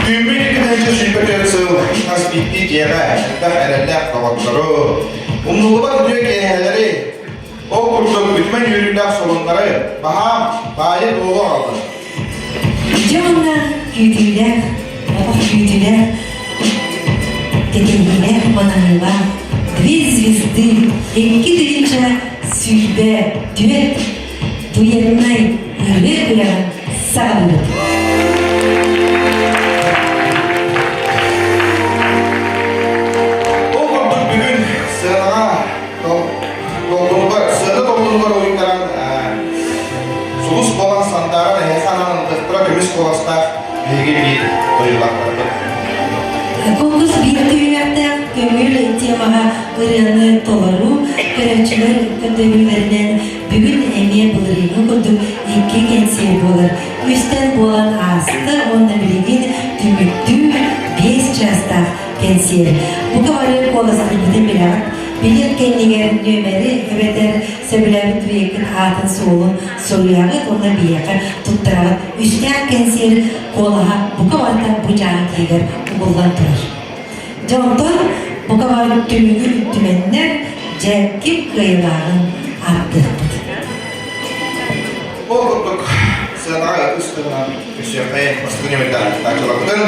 Түүммүт 224 сыл хас биирдии дьиэҕэ элбэх эрэллээх доҕоттору, умнуллубат үтүө киэһэлэри, ол курдук үтүмэн үөрүүлээх солуннары баһаам баайы-дуолу аҕалла. Дьэ уонна күүтүүлээх, олох күүтүүлээх, тэтиҥниилээх манаһыылаах Две звезды 2024 Туеннай ырыа күрэҕин саҕалыыбыт. Ол курдук бүгүн сыанаҕа толкунугар, сыана толкунугар уйдаран сулус буолан сандааран эһиэхэ анаан ылдыктара көмүс куоластаах биһиги биир дойдулаахтарбыт. Конкурс биир түһүмэхтээх көҥүл темаҕа ырыаны толоруу көрөөччүлэр көрдөбүллэринэн бүгүн эмиэ былырыыҥҥы курдук икки кэнсиэр буолар. Үстэн буолан ааста уонна билигин түмүктүүр биэс чаастаах кэнсиэр. Бука бары куоластыырбытын билэҕит. Билиэт кэннигэр нүөмэри эбэтэр сөбүлээбит дуэккит аатын-суолун суруйаҕыт уонна биһиэхэ туттараҕыт. Үстээх кэнсиэр куолаһа бука барыта бу дьааҥ тиһигэр угуллан турар. Дьэ онтон бука бары түмүгүн түмэннэр, дьэ ким кыайыылааҕын ааттыахпыт. Ол курдук сыанаҕа ытыс тыһынан көрсүөххэ бастакы нүөмэрдээх кыттааччыларбытын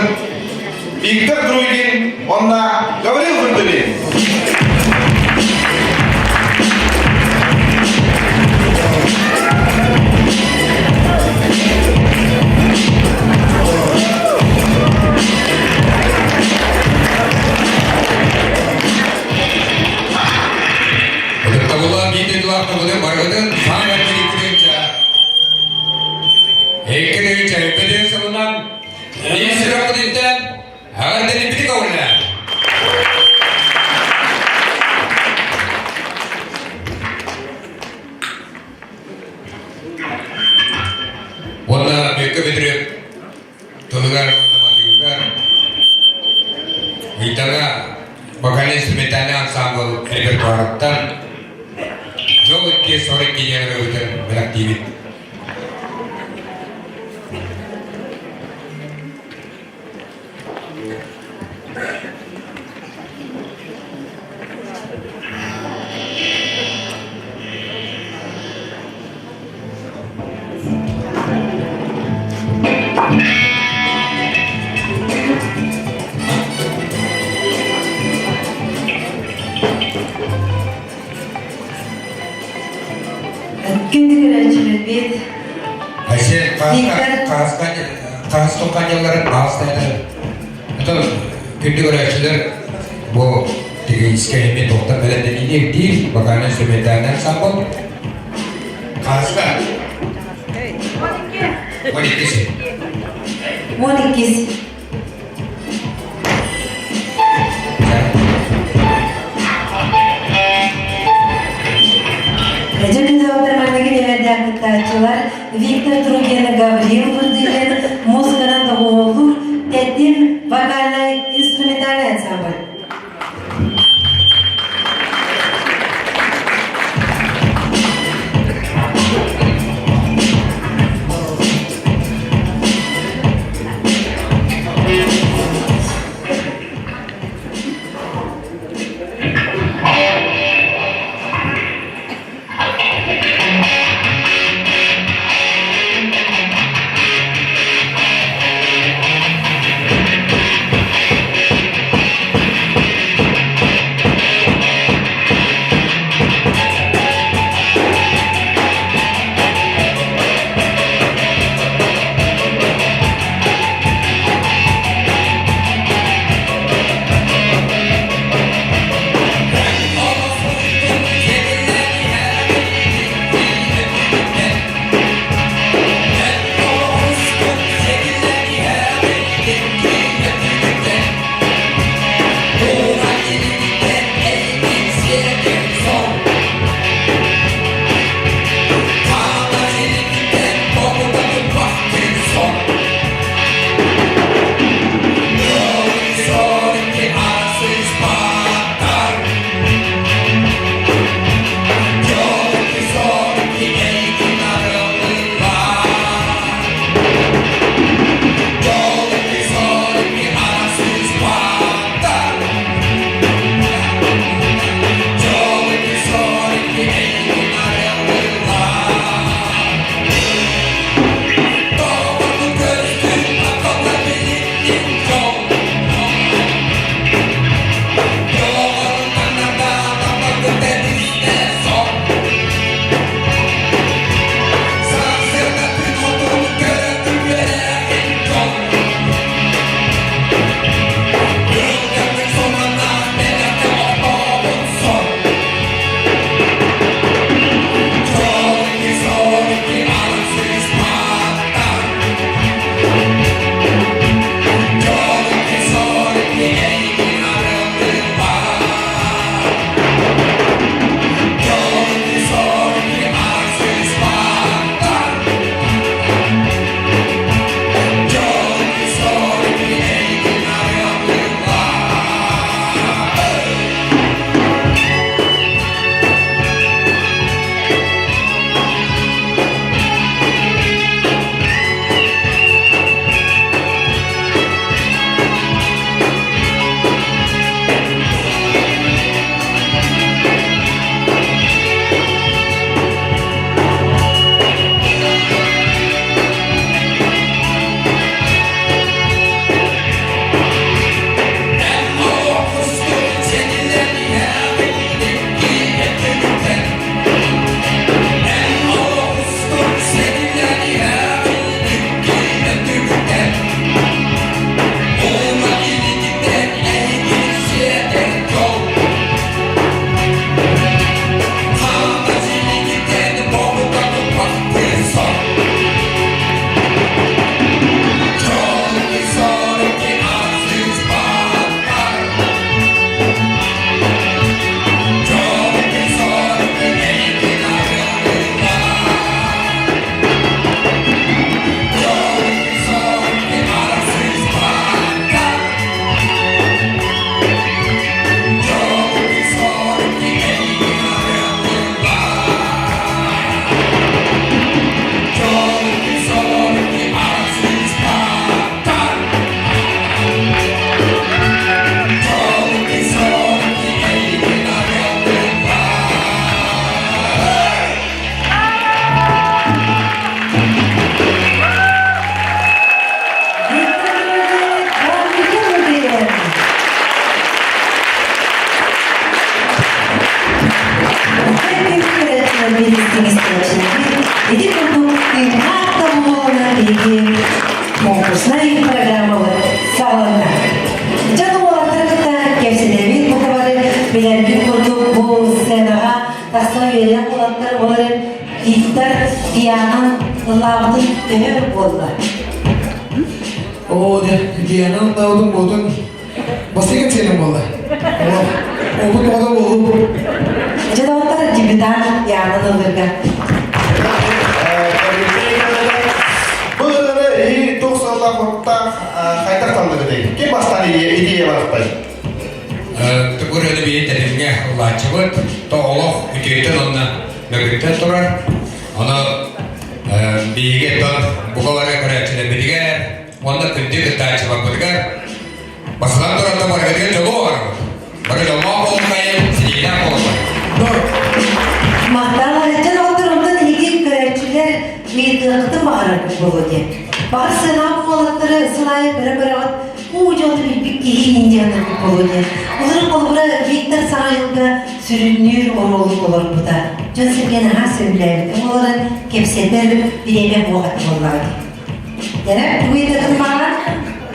Виктор Друйгин уонна Гаврил Вырдылин. Ытыктабыллаах биир дойдулаахтарбытын барыгытын саамай кириккитинчэ Икки чэрбэтин сылынан ис сүрэхпититтэн эҕэрдэлиибит көҕүлээн! Уонна Бүөккэ Бүдүрүк тылыгар уонна матыыбыгар Ыйдаҥа вокально-инструментальнай ансаамбыл репертуарыттан Дьол икки сор икки диэн ырыабытын бэлэхтиибит. Күндү көрөөччүлэрбит, Виктор Хаас компанияларын аастайдар. Это күндү көрөөччүлэр бу тигийскэй эми тоқтар бэлэмнэниини ирдиир вокально-инструментальный ансамбль. Хааска. 12. 12. Дьэ педагогтар манныгы нөмердээх кыттааччылар Виктор Трубин, Гаврил Вырдылин музыканан доҕуһуоллуур Тэтим вокальнай инструментальный ансамбль. биһиги конкурснай программабыт саҕаланна. Дьон уолаттары кытта кэпсэтэбит бу бары билэрбит курдук бу сценаҕа тахсан үөрэх уолаттар ол эрэн Виктор Диана ыллаабытын төһө буолла? Оо, Диана ыллаабытын буотун Бастакы кэпсээним буолла. Опыт оҕото буолуу. Дьэ доҕоттор, дебютант Яна ыллырга. Бу ырыаны эһиги туох сыаллаах соруктаах хайдах таллыгытай? Ким бастаан идея барахтай? Тугур ырыаны биһи тэтимҥэ ыллааччыбыт, то олох үтүөтэн уонна мөкүттэн турар. Ону биһиги оттон бука бары көрөөччүлэрбитигэр уонна күндү кыттааччыларбытыгар Бастатан туран барыгытыгар дьолу оҥоробут. Бары дьоллоох буолуоххайын, ситиһиилээх буолуоххайын. Махтал дьон оттор онтон эһиги көрөөччүлэр ыйытыаххытын баҕараргыт буолуо диэн. Баҕар сыанаҕа уолаттары сыл аайы көрө-көрөҕүт уу дьону билбит киһи индианаргыт буолуо диэн. Уларын холобура Виктор Саҥа дьылга сүрүннүүр оруолу толорбута. Дьон сэргэ наһаа сөбүлээбит. Олорон кэпсэтэр бириэмэ буох этэ буоллаҕа дии. Дэрэ, тугу ыйытыаххытын баҕарар?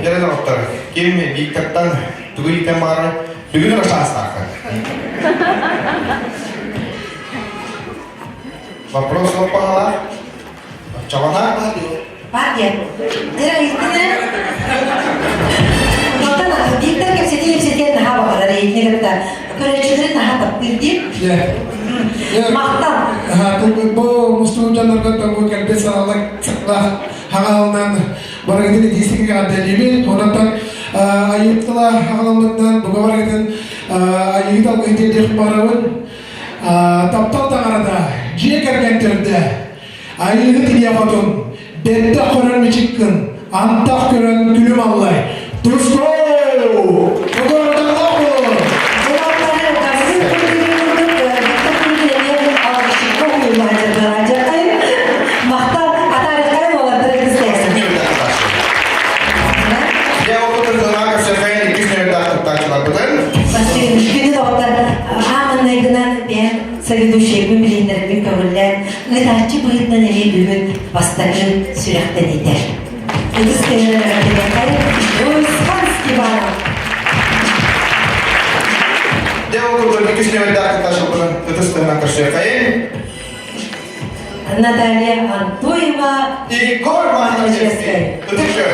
Дьэ доҕоттор, ким Виктортан тугу ыйытан баҕарар, бүгүн эрэ шанстаахха. Вопрос лоппаһалаах. Чабана. Партия. Дэрэ ыйыттын Оттон Виктор кэпсэтии кэпсэтиэн наһаа баҕарар эйигини кытта. Көрөөччүлэрин наһаа таптыыр диир. Махтал. Бу мустубут дьоннорго бу кэлбит саҕалык сыклах хаҕалынан барыгытын итиистик эҕэрдэлиибин. Онон айыы тыла хаҕаламмытынан буга барыгытын айыы талгыы тиэрдиэх барабын. Таптал таҥарата дьиэ кэргэн төрдө айыыһыт ийэ хотун бэттэх көрөн мичиккин антах көрөн күлүм аллай туску Огородоллоох буолун! Махтал, атаарыккай уолаттары кыстайсың. Дьэ, ол кытыллаах көрсөхөйн иккис нөмердаах кыттааччыларбытын. Күнү доҕоттор, ааманнайгынан бэйэм соведущайбын билиһиннэрбин көҥүллээн, ыытааччы быһыытынан эмиэ бүгүн бастакы сүрэхтэниитэ. Ытыс тыаһын Руслан Степанов. Дьэ, ол курдук иккис нөмердаах кыттааччыларбытын ытыс тыаһынан көрсүөххэйин. Наталья Антоева. Егор Махачевский. Ытык көр.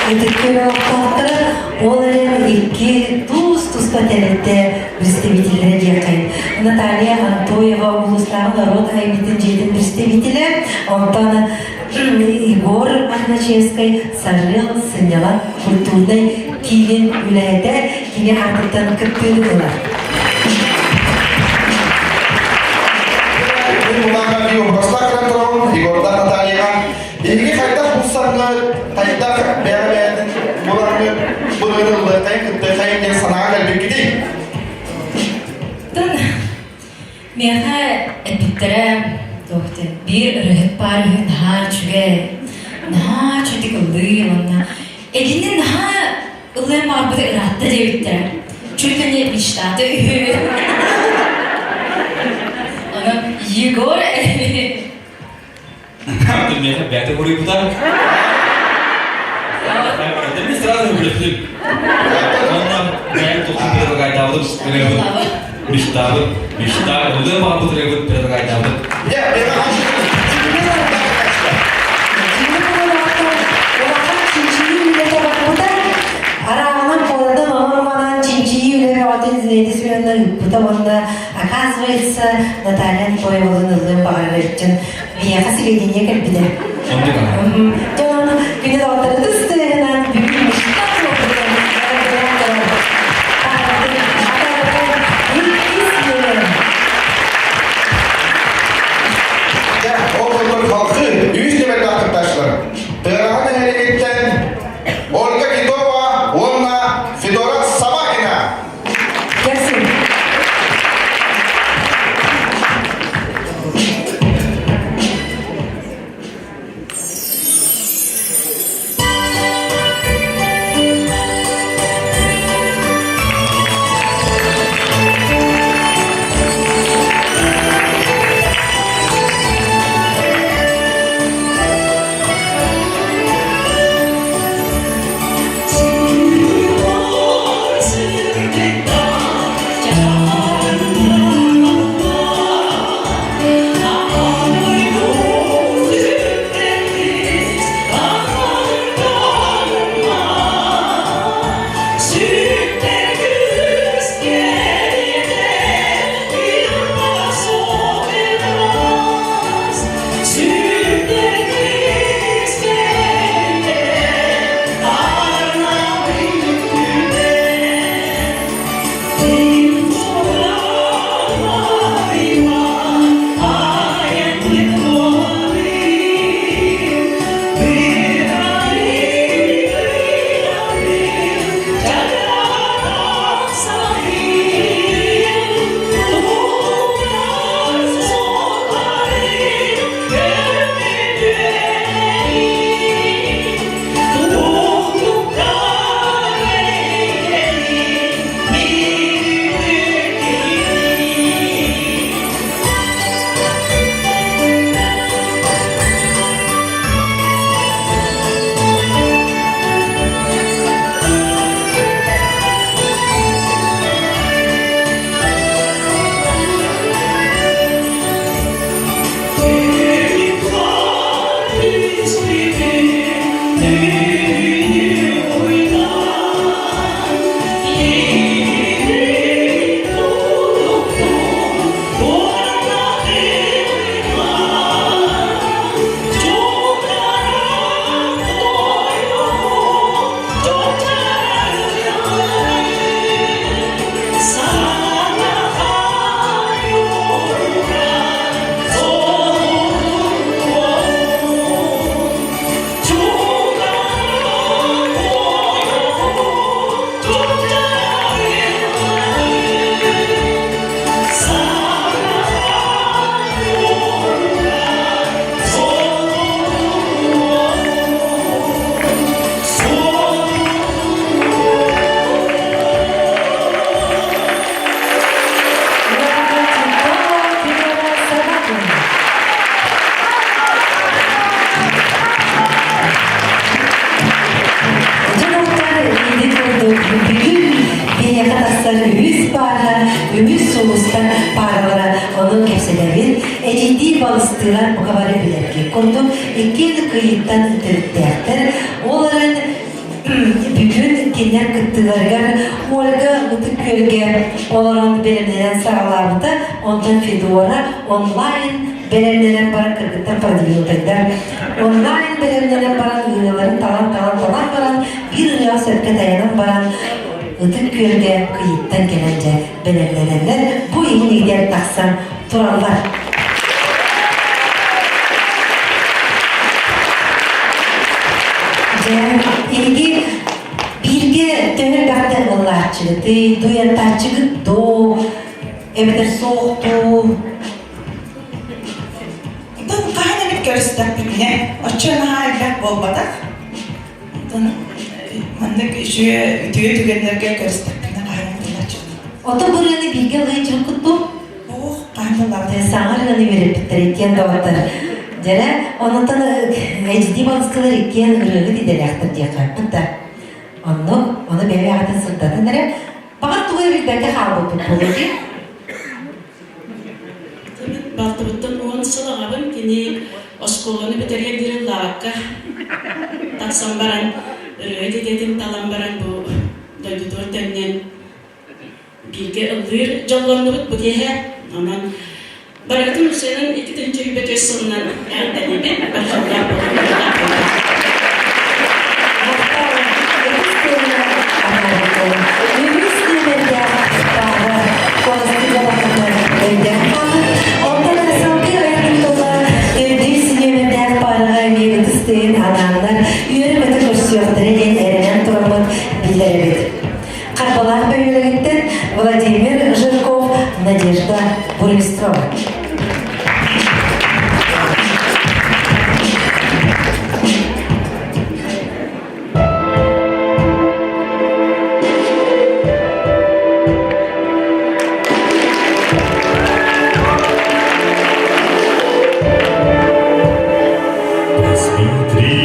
Ытык Күөл олохтоохторо, ол эрэн икки туус-туспа тэрилтэ представителлэрэ диэххин. Наталья Антоева улуустааҕы норуот айымньытын дьиэтин представителэ, онтон Егор Мохначевскай Сарыал сынньалаҥ культурнай киинин үлэһитэ кини аатыттан кыттыыны ылар. Егордар Натальяға Эһиги хайдах булсаҥҥыт, хайдах бэйэ-бэйэтин булаҥҥыт, былырыллыаххайын кыттыаххайын диэн санааҕа кэлбиккитий? Тын миэхэ эппиттэрэ туох диэн биир ырыаһыт баар үһү наһаа үчүгэй, наһаа үчүгэй ыллыы уонна эгини наһаа ыллыан баҕарбыта ыраатта диэбиттэрэ. Чуть ли не мечтата үһү. Онон Егор Миэхэ бэйэтэ буруйбута. Мен сразу билеттим. Онно бэйэм тохтун предлагайтаабытым, ырыабыт, мечтабыт, мечта, ыллыам баҕарбыт ырыабыт предлагайтаабытым. Арааҕынан куоратын онон-манан чинчийии үлэ бөҕөтүн Зинаида Семеновна ыыппыта уонна оказывается Наталья Антоевалыын ыллыан баҕарар эбитин Биһиэхэ сведения кэлбитэ. Оннук аа. Дьон күнү доҕоттору тыстыынан бүгүн мечта Ол курдук халқы үс түбэлтээх кыттааччылар. Тыараһа нэһилиэгиттэн Ольга Титова уонна Федора Собакина. Кэлсин. Дьон ити курдук бүгүн биһиэхэ тахсар үһүс паара, үһүс сулустар пааралара ону кэпсэтэбит. Эдьиийдии балыстыылар бука бары билэргэ курдук иккиэн кыйыттан төрүттээхтэр. Ол эрэн Бүгүн кинилэр кыттыыларыгар Ольга Ытык Күөлгэ олорон бэлэмнэнэн саҕалаабыта, онтон Федора онлайн бэлэмнэнэн баран кыргыттар продвинутайдар онлайн бэлэмнэнэн баран ырыаларын талан-талан талан баран биир ырыаҕа сөпкө тайанан баран Ытык Күөлгэ кыйыттан кэлэн дьэ бэлэмнэнэллэр, бу иһин тахсан тураллар. Дьэ, эһиги бииргэ төһө элбэхтэ ыллааччыгытый, дуйаттааччыгыт дуу, эбэтэр суох дуу? Онтон хаһан эмит көрүстэхпитинэ, оччо наһаа элбэх буолбатах. Онтон маннык үчүгэй үтүө түгэннэргэ көрүстэхпитинэ хаһан эмит ыллааччыбыт. Ото бу ырыаны бииргэ ыллыыр дьон дуу? Ох, хаһан да ыллаабыт. Саҥа ырыаны үөрэппиттэр иккиэн доҕоттор. Дьэрэ, онтон эдьиий балыскалар иккиэн ырыаһыт идэлээхтэр диэххэ да. Оннук, ону бэйэ-бэйэҕитин сырдатын эрэ. Баҕар тугу эрэ билбэккэ хаалбыппыт буолуо дии. Балтыбыттан 10 сыл аҕабын, кини оскуоланы бүтэриэр диэри ыллаабакка тахсан баран, ырыа идэтин талан баран бу дойдутугар төннөн бииргэ ыллыыр дьоллоннубут бу киэһэ. Онон барыгытын усуйанан 2 тыһыынча сылынан эҕэрдэлиибин, барҕаллаах буолуҥ. Үгүс нүөмэрдээх паара Онтон салгыы айанын тула төрдүс нүөмэрдээх паараҕа эмиэ ытыс тыын анааннар үөрэ-көтө көрсүөхтэрэ диэн эрэнэн тураммыт биллэрэбит. Харбалаах бөһүөлэгиттэн Владимир Жирков, Надежда Бурмистрова. Посмотри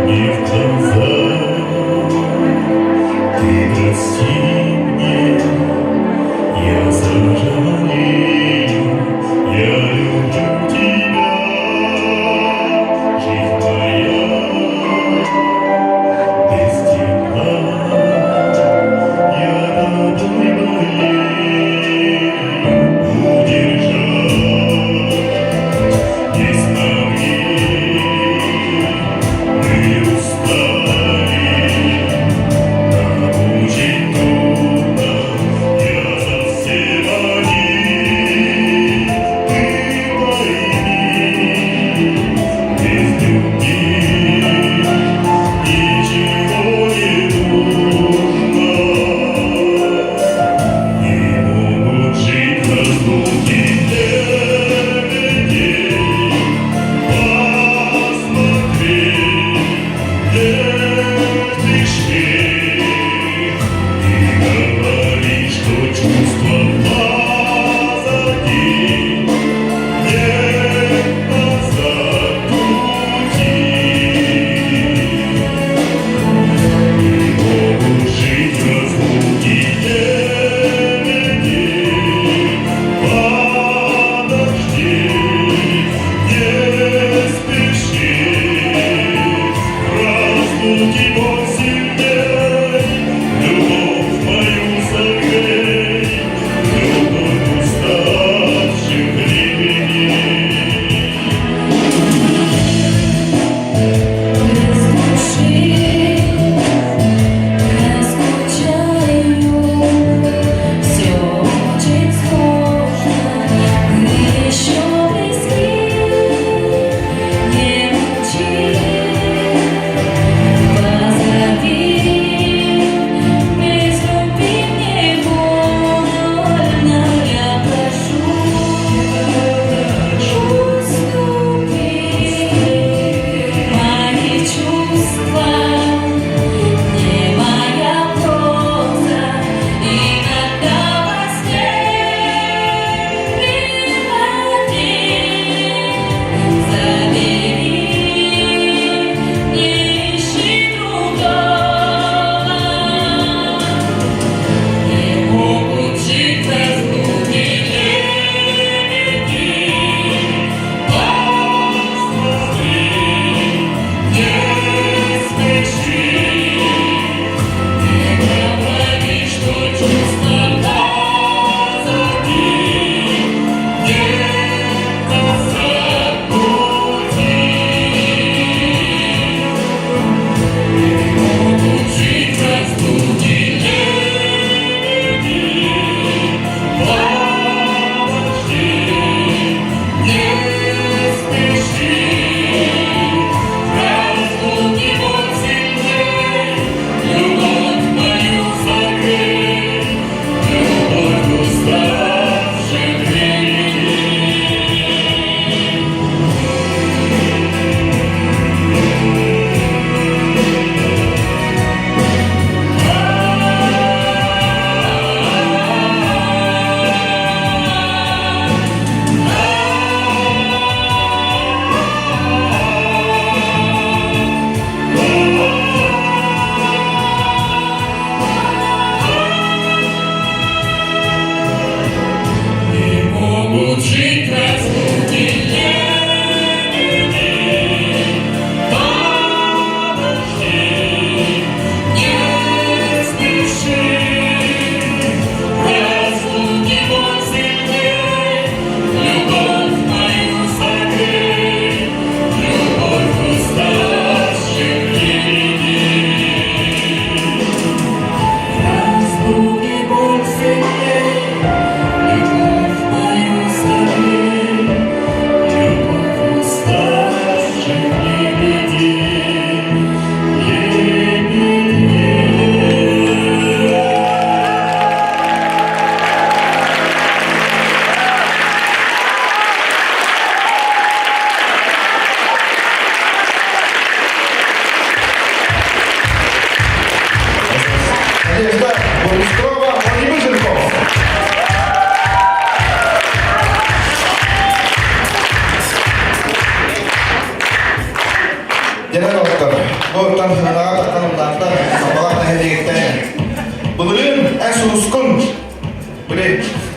мне в глаза, ты прости мне, я сожалею.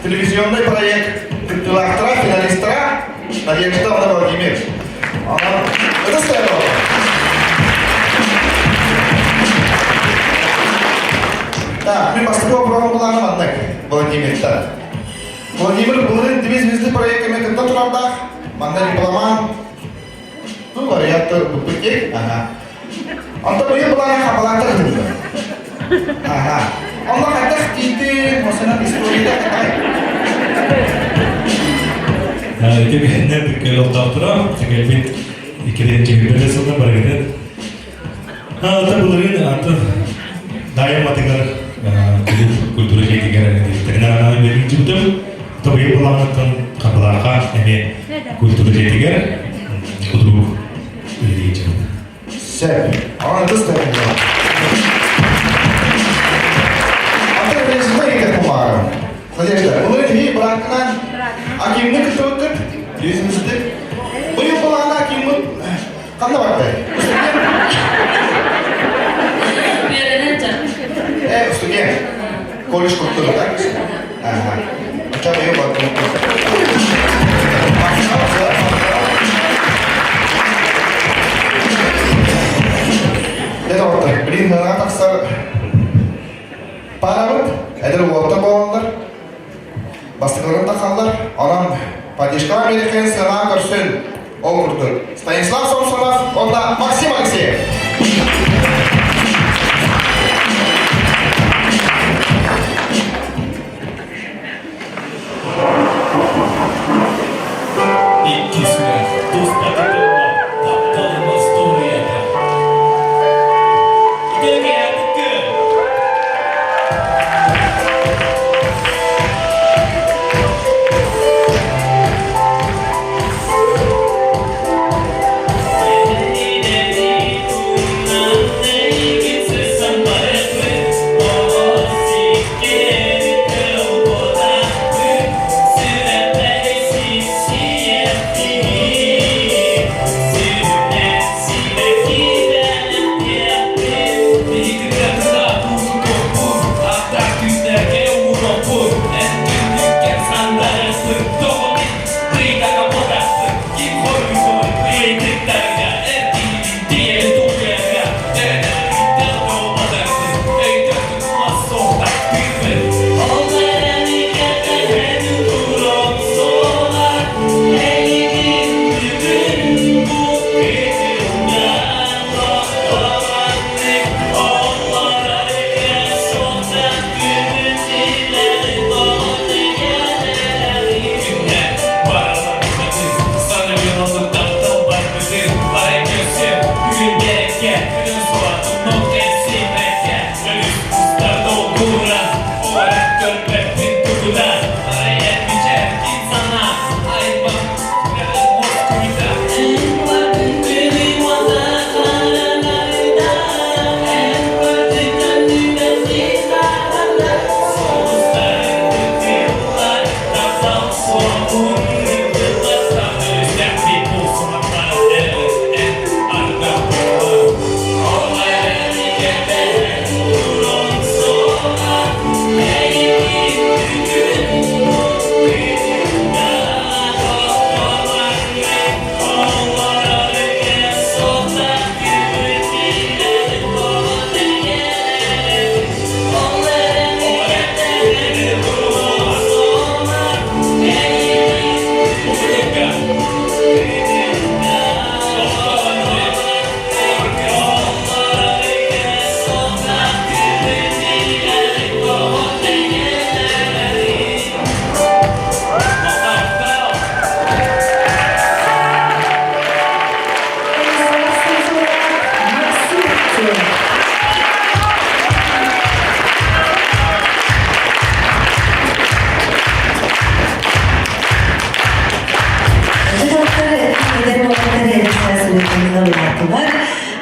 телевизионный проект кыттыылаахтара, финалистара Надежда Владимир. Онон ытыс тыаһа Так, мин бастакы боппуруоһум былаана маннык Владимиртан. Владимир былырыын Две звезды проекками кытта турардаах, манна дипломант, ну, варианты буппут Ага. Онтон быйыл былаана хапалааттар ытыллар. Ага. Онно хайдах тиийдин, осынан историята какая? Ити биһиннэ кэлэлтаахтара, кэлбит иккилиэн киһирбэдэ сылдан барыгытын. Ата былырыын аты дайым атыгар культура дьиэтигэр директорынан үлэлиир Тобыйы былаанаттан Хапылааха эмиэ культура дьиэтигэр худрук үлэлиир Сөп. Онон ытыс тыаһын Антон Надежда иитэр кумаары. Надежда, былырыын иһи бырааккынан Акимны кыттыбыккыт, бизнести. Быйыл былаана Акиммыт ханна бардай? Үөрэнэн дьон. Э, студент. Колледж курдук, так? Ага. Оча быйыл бардым. Дьэ доҕоттор, билигин сыанаҕа тахсар паарабыт эдэр уолаттар буолаллар. Бастакыларын тахаллар. Онон поддержкаҕа биэриэххин сыанаҕа көрсүн. Ол курдук Станислав Самсонов уонна Максим Алексеев. Иккисинэн, туспа тутулла, тапталым остуоруйата.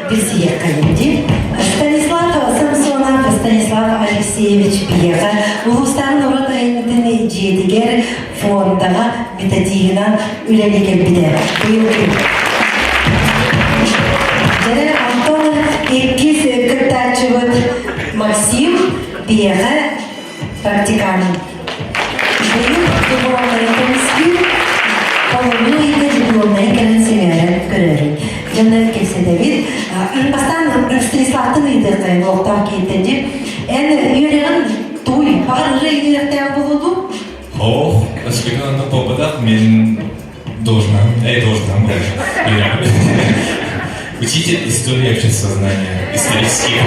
Итиэкээдиккэ! Станислав Самсонов, Станислав Алексеевич биһиэхэ улуустааҕы норуот айымньытын дьиэтигэр фондаҕа методиһынан үлэлии кэлбитэ. Быйыл күн. Дьэ, Антон иккис кыттааччыбыт Максим биһиэхэ практикант. Быйыл дипломнарын көмүскүүр, холонуу ыйга дипломнарын кэлэн сэҥээрэн көрөрүн. Дьоннор кэпсэтэбит. Бастаан Станиславтан ыйытыахтайын олохтоох киһиттэн дьип. Эн үөрэҕин туй, баҕар ырыа үөрэхтээх буолуо дуу? Ох, өскөтүн онно буолбатах, мин должна, эй, должна Учитель истории обществознания, исторические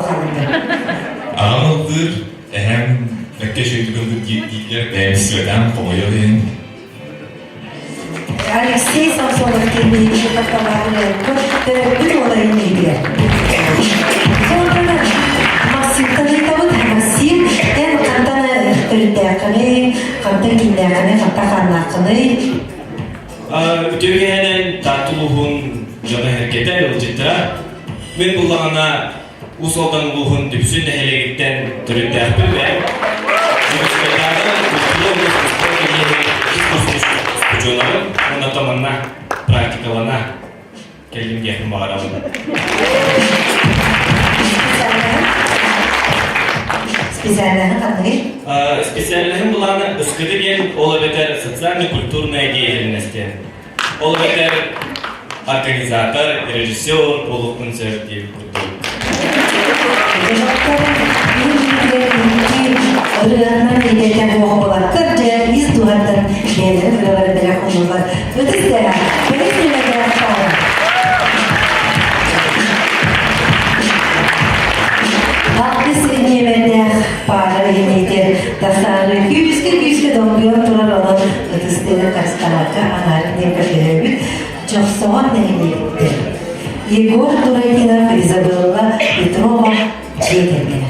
факультет. Аҕам ыллыыр, эһэм бэккэ үчүгэйдик ыллыыр дииллэр, бэйэм истибэтэҕим, хомойуох иһин. Алексей Самсонов кэлбиһигин төрөппүт уола иннигэр. Максимтан ыйтабыт. Максим, эн хантан төрүттээххиний, хантан кииннээххиний, хантан хааннааххыный? Үтүөгэһинэн Таатта улууһун дьоно эргэтэ ыалдьыттара. Мин буллаҕына Уус Алдан улууһун Дүпсүн нэһилиэгиттэн төрүттээхпин бэйэм. Дьокуускайдааҕы культура уонна искусство кэллиэһигэр иккис курс устудьуонабын уонна то манна практикалана кэллим диэхпин баҕарабын. Специальноһын ханныгый? Специальноһым былаана СКД диэн, ол эбэтэр социально-культурная деятельность диэн. Ол эбэтэр организатор, режиссер буолуохпун сөп диэбит курдук. Ырыанан идэтэ буолбалаттар дьэ ис дууһаттан бэйэлэрин ырыаларын бэлэх ууруллар. Ытыс тэһэ, бэлэх Алтыс нүөмэрдээх паара иһинейтер тахсаары күүскэ-күүскэ долгуйан турар онон ытыстыыны харыстаабакка анаарын диэн көрдөһөбүт Дьохсоҕон нэһилиэгиттэн Егор Туракинов, Изабелла Петрова дьиэ кэргэнэ.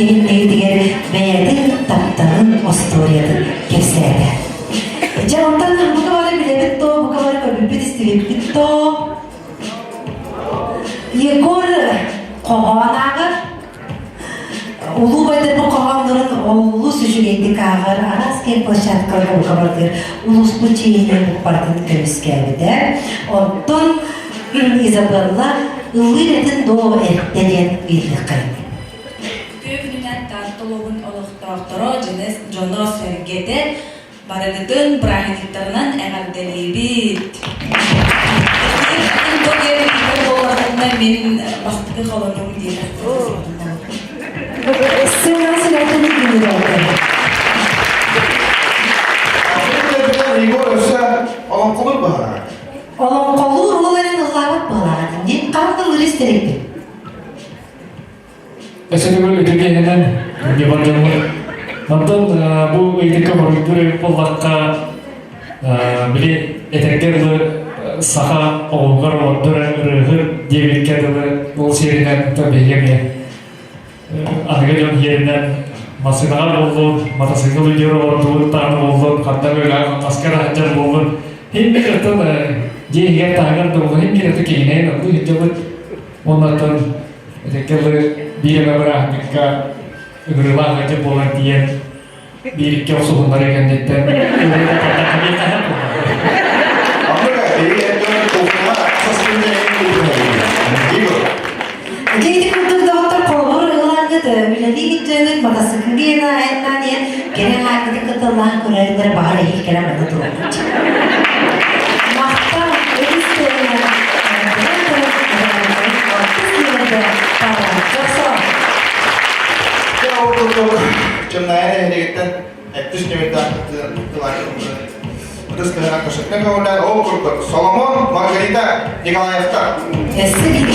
үллэһиннигитигэр бэйэтин тапталын остуоруйатын кэпсээтэ. Дьэ, онтон бука бары билэбит то, бука бары көрбүппүт, истибиппит то. Егор хоһоон ааҕар, Улуу Байдарбыт хоһооннорун олус үчүгэйдик ааҕар, араас киэҥ площадкаларга бука барытыгар улууспут чиэһинэн букпартын көмүскээбитэ. Оттон Изабелла ыллыыр этин доо эртэ диэн ыйытыаххайын. Үтүө күнүнэн Таатта улууһун олохтоохторо, дьоно-сэргэтэ Барыгытын бырааһынньыктарынан эҕэрдэлиибит! Атын бу диэн буоллаххытына мин бастакы холонуум диэтэх Сцена сүрэхтэн күнүрээтэй. Егор өссө олоҥхолуур баһара. Олоҥхолуур ол эрэн ыллаабат быһалааҕа дии. Хаһан да ыллыыр истэрикпин. Өссө төгүл үтүгэнинэн дьон дьоммут. Онтон бу ыйытыкка хоруйдуур эбит буоллахха, били этэргэ дылы саха оҕугар олордор ырыаһыт диэбиккэ дылы ол сиэринэн биһиги эмиэ аныгы дьон иһэринэн массыынаҕа буоллун, матасыыкыл үрдүгэр олордубут даҕаны буоллун, ханна үлэҕэ хамнаска да сылдьар буоллун, иһин биир оттон дьиэ иһигэр таһыгар да буоллун, иһин биир аты киһинэйин оннук сылдьабыт. Уонна оттон Итинкэ биир эмэ бырааһынньыкка ыҥырыылаах ыалдьыт буолан тиийэн биир-икки охсуһуннары кэнниттэн Ити ити курдук доҕоттор холобур ылаҥҥыт үлэлии киттүөҥҥүт матасыкылгыйына айаннаан иһэн кэрэ аҥааргытын кытта ыллаан көрөрүннэр баҕар эһиил кэлэн манна туруохпут. Махтал үгүс Чымнаайа нэһилиэгиттэн эттис нөмердаах ытыс тыһынан көсөтүнэн көҥүллээн ол курдук Соломон Маргарита Николаевтар. Өссө биир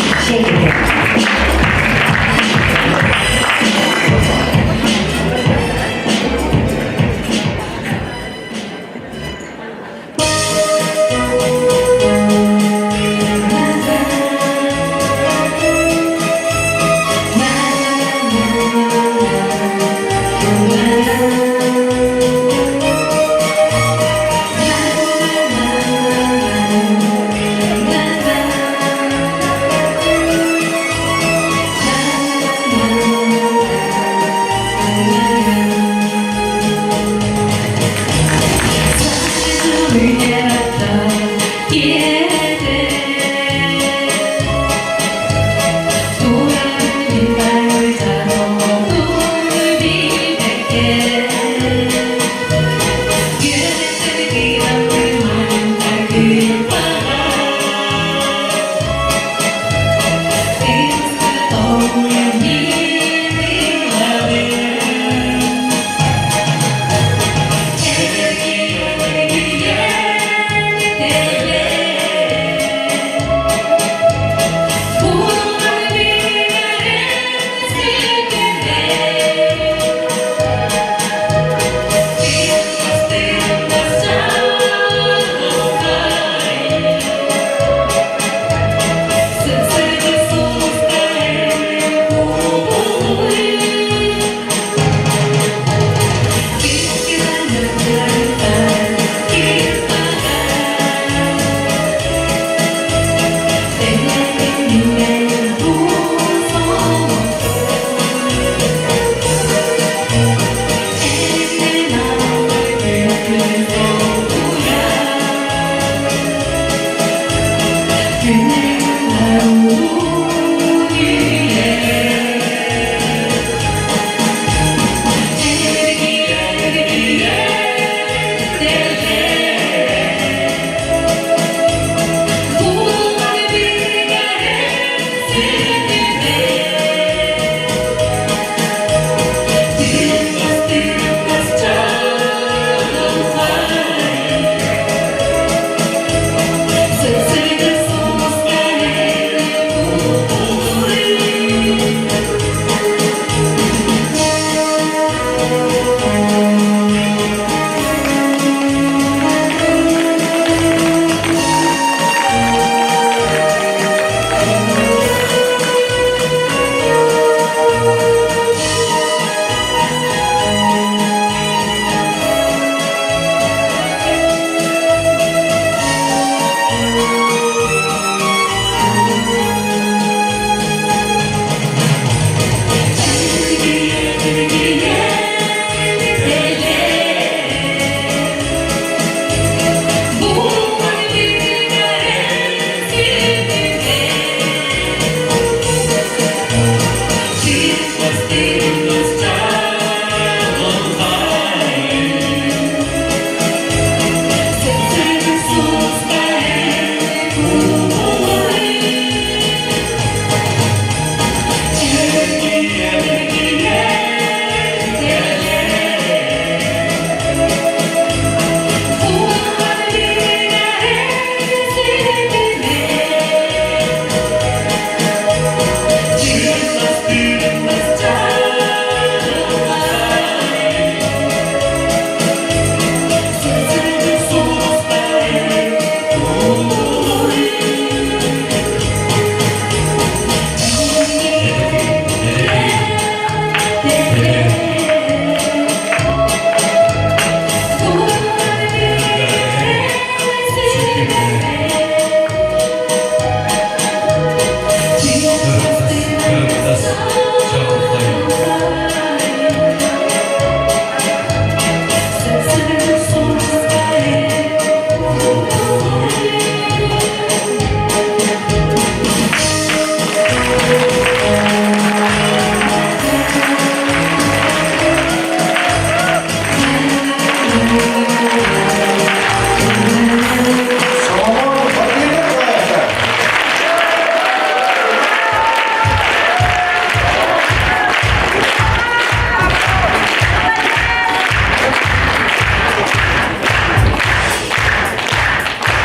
Соломон Владимир Проекта.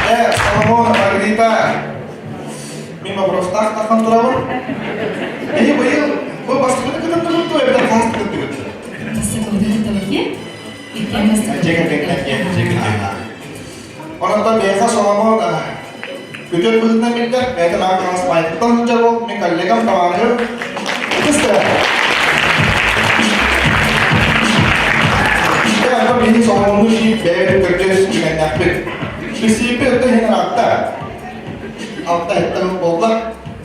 Э, Соломон Маргарита, мин вопростаах таххан турабын. Эһи быйыл бу бастакыны кытынтыбыт дуо эбэтэр хаһыс кытынтыбыт? Бастакыбытын кыттабыт Онон биһиэхэ Соломон күтүөт быһыытынан биллэр, бэйэтин аан хаҥас маайкыттан сылдьар уол, мин коллегам, табаарыһым ытыс тыаһа. Онтон биһиги Соломонну биир бэйэбит көрдөс түгэннээхпит. Билсииппит өттө иһин ыраатта. Алта сэттэ сыл буолла.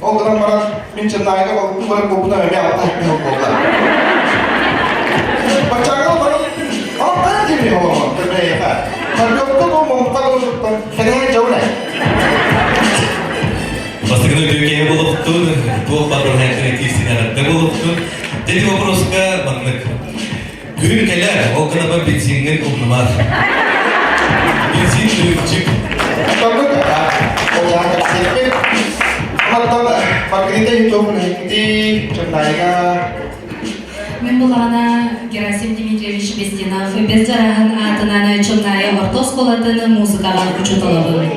Ол гынан баран мин Чыннаайга балыктыы барар буолбутум эмиэ 6-7 сыл буолла. Баччааҥҥа баран алта диэри олоҕум көрбөйэхэ. Хоргопто бу муҥха дуу кэнэһэ дьоуна. Бастакы үтүө буолуохтун, туох баар барыһаайтын этиисинэ буолуохтун. Дети вопроска маннык. Күн кэлэр, ол гынан бензиҥҥин умнумар. Бензин үрүмчүк. Оннук ол дьаһан кэпсиэхпит. Онтон Маргарита Ютубун иһиккитий, Чымнаайга. Мин булаҕына Герасим Дмитриевич Бестинов бэс дьарааһын аатынан Чымнаайа орто оскуолатын музыкаҕа учууталабын.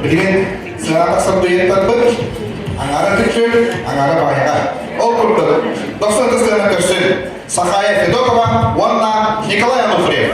Билигин сыана тахсар дуэттарбыт аҥаара түксүр, аҥаара баайга. Ол курдук, дохсун сыана көрсүн Сахая Федотова уонна Николай Ануфриев.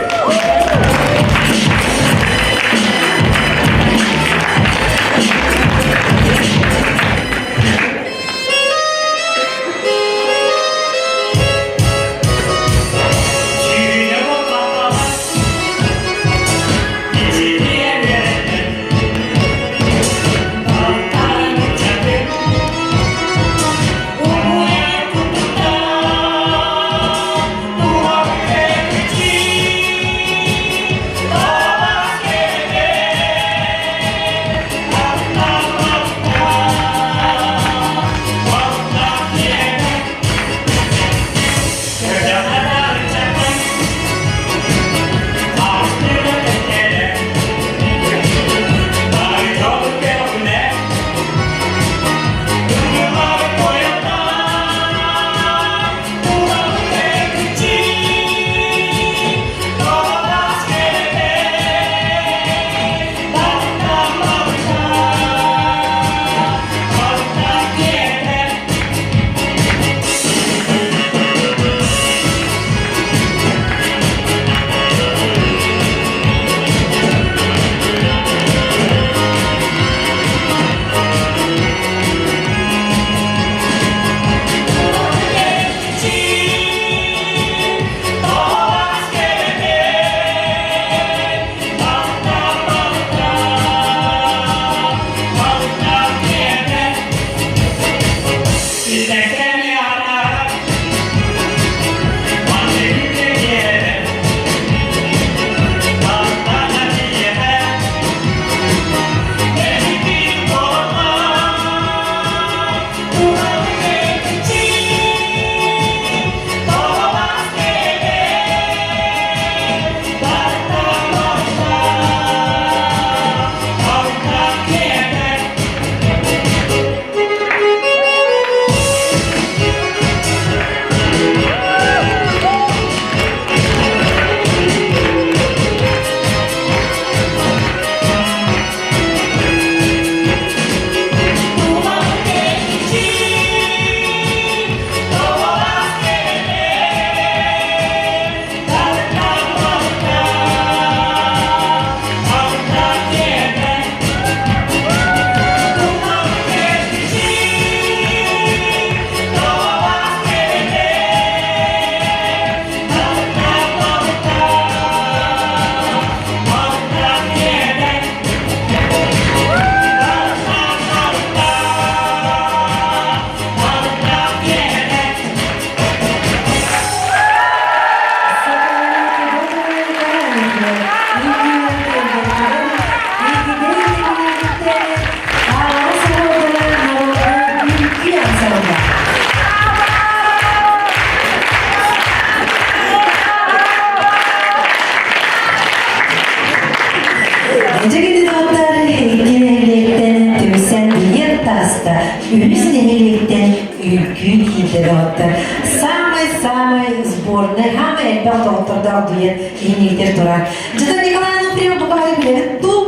үһүс нэһилиэктэн үҥкүү киирдэ доҕоттор. Самай-самай сборнай, хаамай элбэх доҕоттордоох дует иһинигитэр турар. Дьыта Николай Ануфриев букаһы билэбит дуу?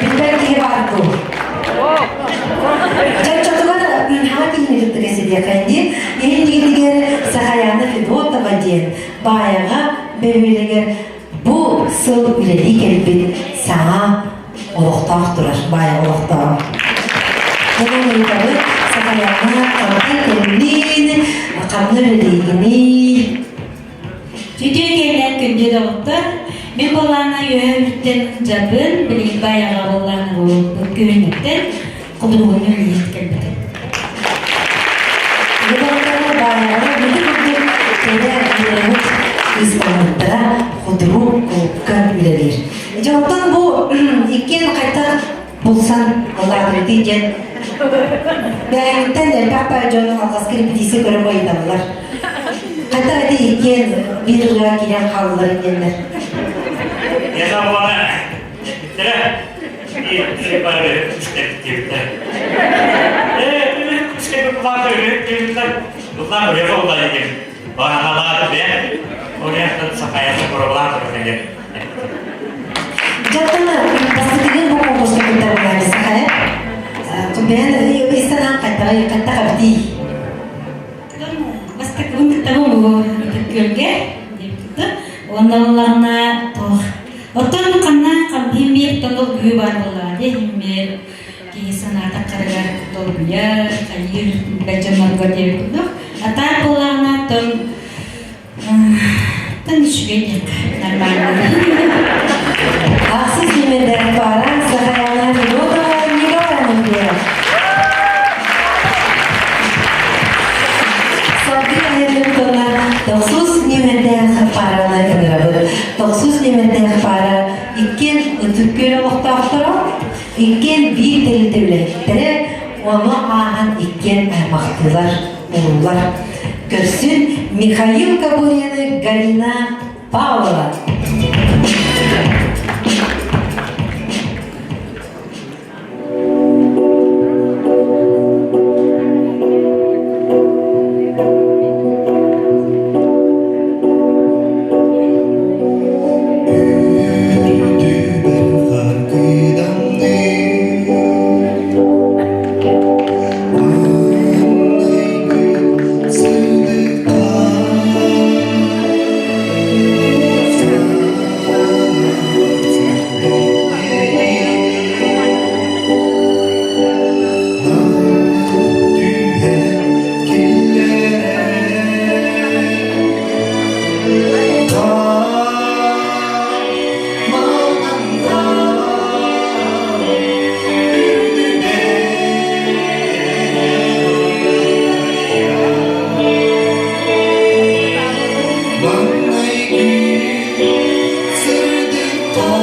Билбэт киһи баар дуу? Чаччатыгар хаҥа киһини кытта кэсириэххэ дии. Иһинигитигэр Сахаяна Федотова диэн Баайаҕа бөһүөлэгэр бу сыл үлэлии кэлбит саҥа олохтоох турар, баайаҕа олохтоох. Онон ыйытабыт, Сахаяна хантан кэллин, ханна үлэлиигиний? Үтүө киэннээх күндү доҕоттор, мин буоллаана үөһэ үрдүттэн дьабын, билигин баайаҕа буоллаана буолбут күһүнүттэн худуоһунньук үлэлиир кэлбитим. Доҕоттору баайаҕа бүті курдук кэрэ үөрэҕит исполнителлара худрук кулуупка үлэлиир. Дьэ оттон бу иккиэн хайдах булсан ыллаатырытыы диэн бэйэҥиттэн элбэх баай дьон алҕаска репетиция көрөн ыйыталлар. Хайдах ити иккиэн биир ырыаҕа киирэн хааллылар диэннэр. Миэхэ буолана эппиттэрэ биир бары диэбиттэр. Ээ, Ыллаан ырыаға ыллаа диэн. Бааһалааты бэйэм. Ол сахайасы боробалаан турар диэн. Дьаттан бастакыгын бу конкурска кыттар буолаары сахая. Бэйэн ыйсанан хаттаҕа хаттаха битий. Бастакыбын кыттабын бу Ытык-Күөлгэ диэбит Уонна ыллаҕына туох Оттон ханна химмиэр долгуйуу баар буоллаҕа дии химмиэр киһи санаата харыгар долгуйар, хайыыр билбэт дьоннорго диэбит курдук. А так буоллаҕына оттон тан үчүгэй диэххэ нормально. Ахсыс нүмердээх пара Сахаяна Федотова Николай Ануфриев. Салгыы айанныбытына тохсус нүмердээх параны ыҥырабыт. Тохсус нүмердээх пара иккиэн Ытык Күөл олохтоохторо, иккиэн биир тэрилтэ үлэһиттэрэ, ону ааһан иккиэн аймахтыылар, уруулар. Көрсүн Михаил Кабурины Галина Павлова. Үрдүбэр харгыдамныы Маҥнайгы сырдыкка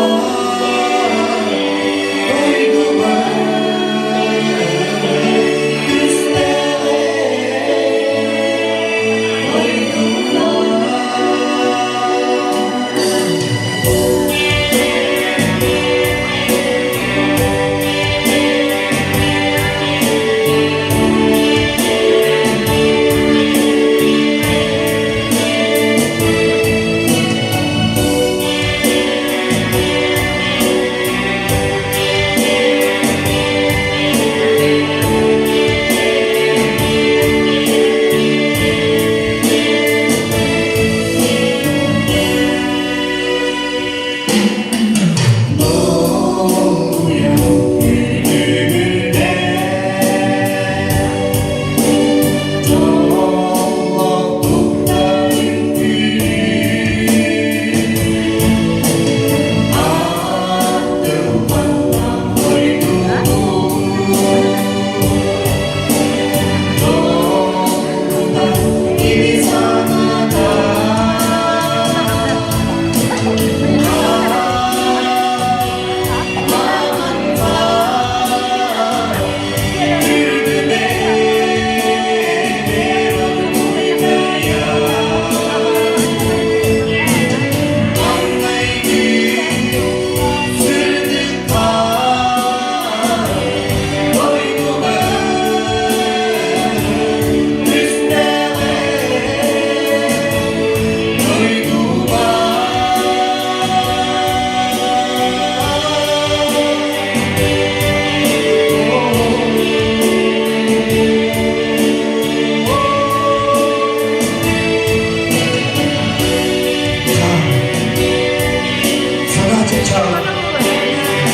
Таптал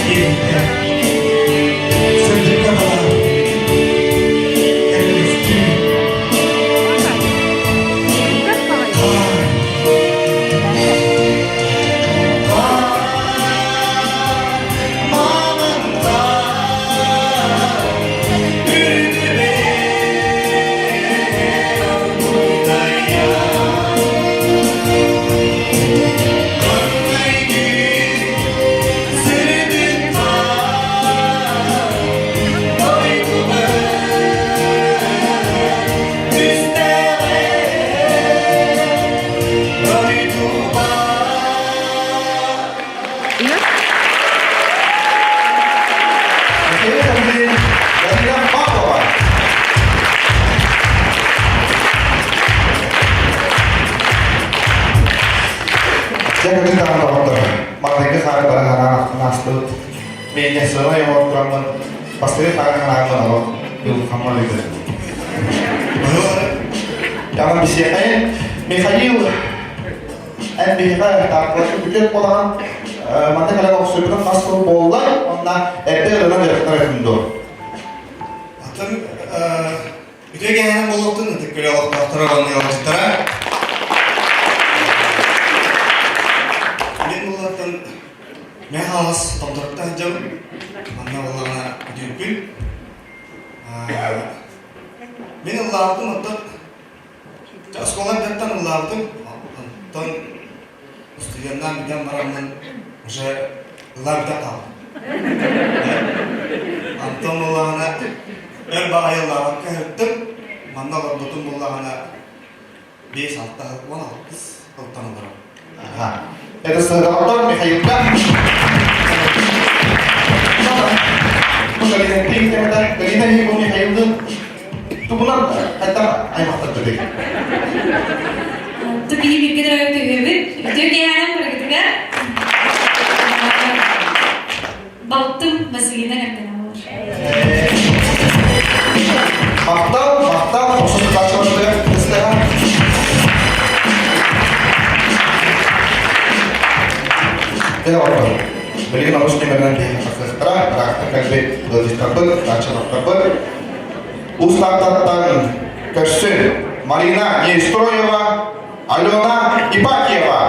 иэйиитэ сырдыкка баар кэрэлэстии хаар Михаил Саввин, Галина Павлова. Дьэ кытыы даҕаны доҕоттор, маҥнайгы хаары бары хараан ахтан аастыбыт. Миэнньэ сыанай оҥорон тураммын, бастакы хаары харааммын олох дьулхаммар ыйдым. Ама бисиэхэйин Михаил эн биһиэхэ таарталарга бүтүөх буолаҕын манна кэлэн охсуйбутун хас сыл буолла уонна эрдэ ырынан дьарыктанар этим дуо? Атын үтүө кэһээн буолуохтун ытык күлэ олохтоохторо уонна ыалдьыттара. Мин буоллартан мен хаалас томторуттан сылдьабын. Манна буоллаҕына үтүөппүн. Мин ыллаабытым оттон Оскуола эрдэттэн ыллаабытым. Онтон устудьуоннаан бүтэн бараммын уже ыллаан бүтэн хаалбытым. Онтон буоллаҕына өр баҕайы ыллаабакка сырыттым. Манна олорбутум буоллаҕына 5-6 16 сылтан олорор. Ага. Это сыһыттар Михаилга. Галина Галина Михаилдын тубунан хайдах аймахтардыгый? Тупии бирге төрөөбүт үһүбүт. Үтүө киэһээнэн барыгытыгар. Балтым Василина Гардина болар. Махтал, махтал, охсутутааччыларга кыстаһа. Дьэ, оҕолор, билигин олус нөмеринэн биһиги тахсыахтара, ыраахтан кэлбит ыалдьыттарбыт, даачалартарбыт. Уус-Тааттаттан көрсүн Марина Неустроева, Алена Ипатьева.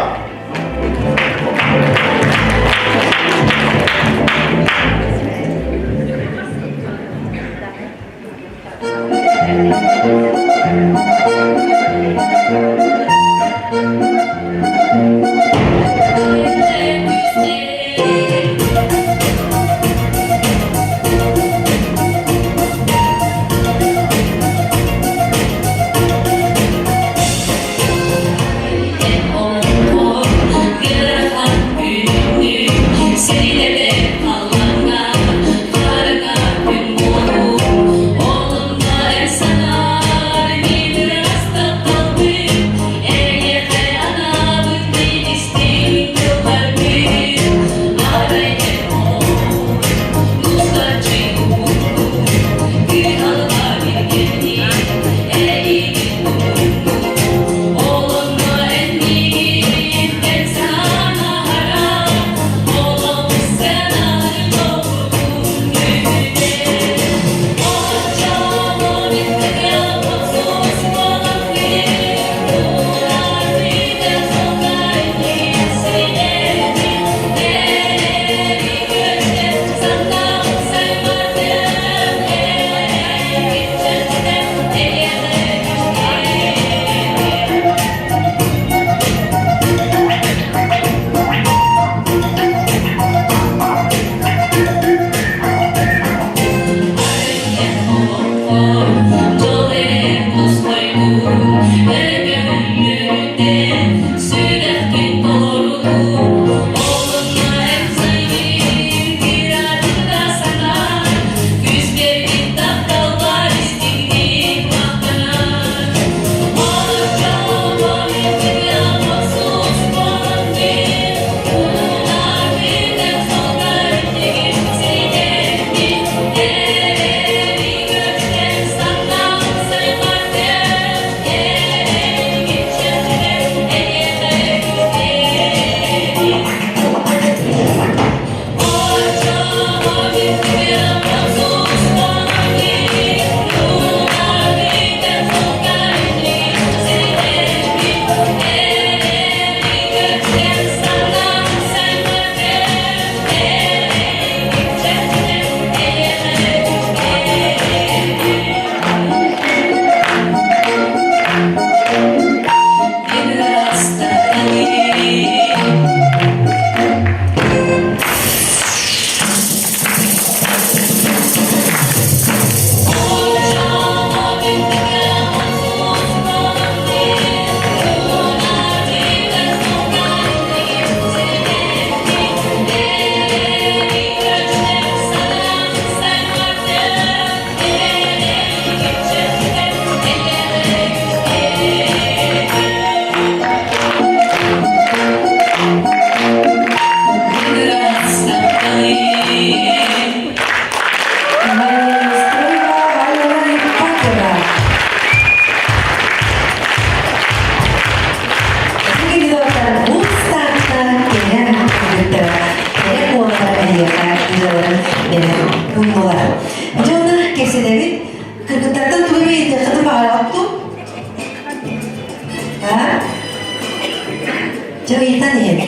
Ыйытан иһин.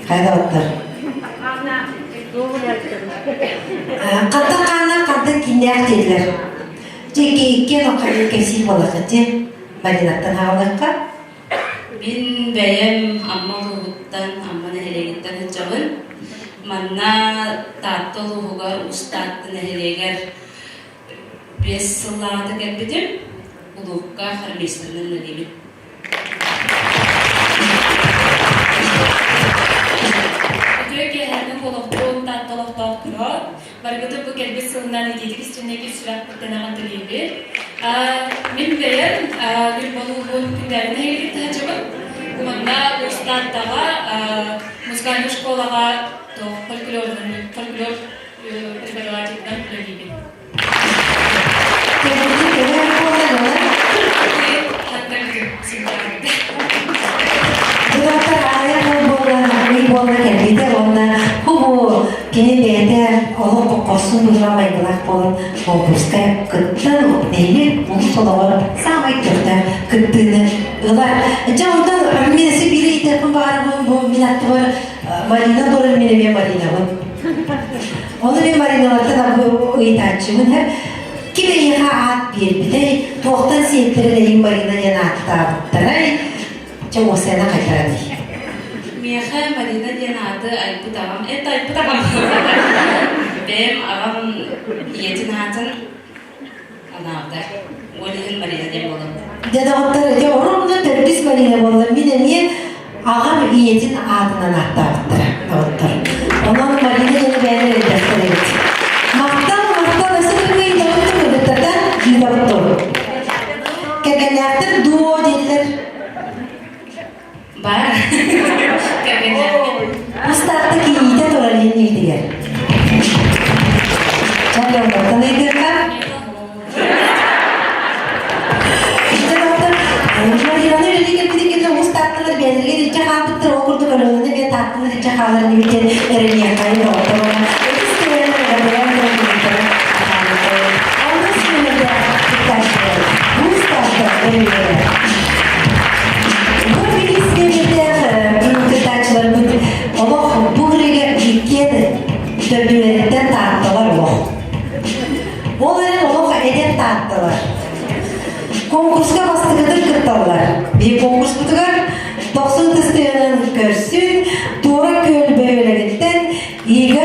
Хайда оттор? Хантан хааннаах, хантан кииннээх диэтилэр. Дьэ, иккиэн окко кэпсиир буоллаххыт дьэ. Маринаттан аҕалыахха. Мин бэйэм Амма улууһуттан, Амма нэһилиэгиттэн сылдьабын. Манна Таатта улууһугар Уус Таатта нэһилиэгэр 5 сыллааҕыта кэлбитим. Улуукка хормейстерынан үлэлиибин. Үтүө киэһээни олохтуун Таатта олохтоохторо Барыгытын бу кэлбит сылынан итиитик истиннэки сүрэхпиттэн эҕэрдэлиибин. Мин бэйэм Ньурба улууһун күндээри нэһилиэгин таһычыбын. Манна Уус Тааттаҕа музыкальнай школаҕа фольклор фольклор преподавателинэн үлэлиибин. Дурактар аайа буолла, ый буолла кэлбитэ уонна бу бу кини бэйэтэ олох хорсун быһыылаах майгылаах буолан конкурска кыттан нэһилиэк улус олоҕор саамай көхтөөх кыттыыны ылар. Дьэ онтон мин өссө биир ыйытыахпын баҕарабын бу мин аттыбар Марина турар мин эмиэ Маринабын. Ону мин Мариналартан ыйытааччыбын Ким эйиэхэ аат биэрбитэй, туохтан сиэттэрэн эйиҥ Марина диэн ааттаабыттарай? Чэ, уосайана хайдаран дии. Миэхэ Марина диэн ааты айбыт аҕам, это айбыт аҕам. Бэйэм аҕам ийэтин аатын анаабыта. Ол иһин Марина диэн буолар. Дьэ доҕоттор, ити оруобуна төрдүс Марина буолла. Мин эмиэ аҕам ийэтин аатынан ааттаабыттара доҕоттор. Онон Марина диэни бэйэлэр элбэхтэр эбит. Махтал, махтал, өссө күҥҥэ ыытабыт кыргыттартан ыытабыт дуо? Кэргэннээхтэр дуо диэтилэр. Бар. Кэргэннээхтэр. Устаатта кийиитэ турар инниитигэр. Чэ, онтон ыйдыахха. Маринаны үлэлии кэлбитин кэннэ уус таатталар бэйэлэригэр илдьэ хаалбыттар, ол курдук Өлөөнөнү эмиэ таатталар илдьэ хаалар инибит эрэниэххайын доҕотторуна өтүс кэлэн эҕэрдэлээн туран кыргыттары Онус нүөмэрдээх кыттааччылар уус таатта өрүөлэрэ. Бу биир нүөмэрдээх кыттааччыларбыт олох бу ырыга иккиэн төрдүлэриттэн таатталар олох. Ол эрэн олох эдэр таатталар. Конкурска бастакытын кытталлар. Биир конкурспутугар 90 тыстыйанан көрсүн, Туора Күөл бөһүөлэгиттэн Игорь.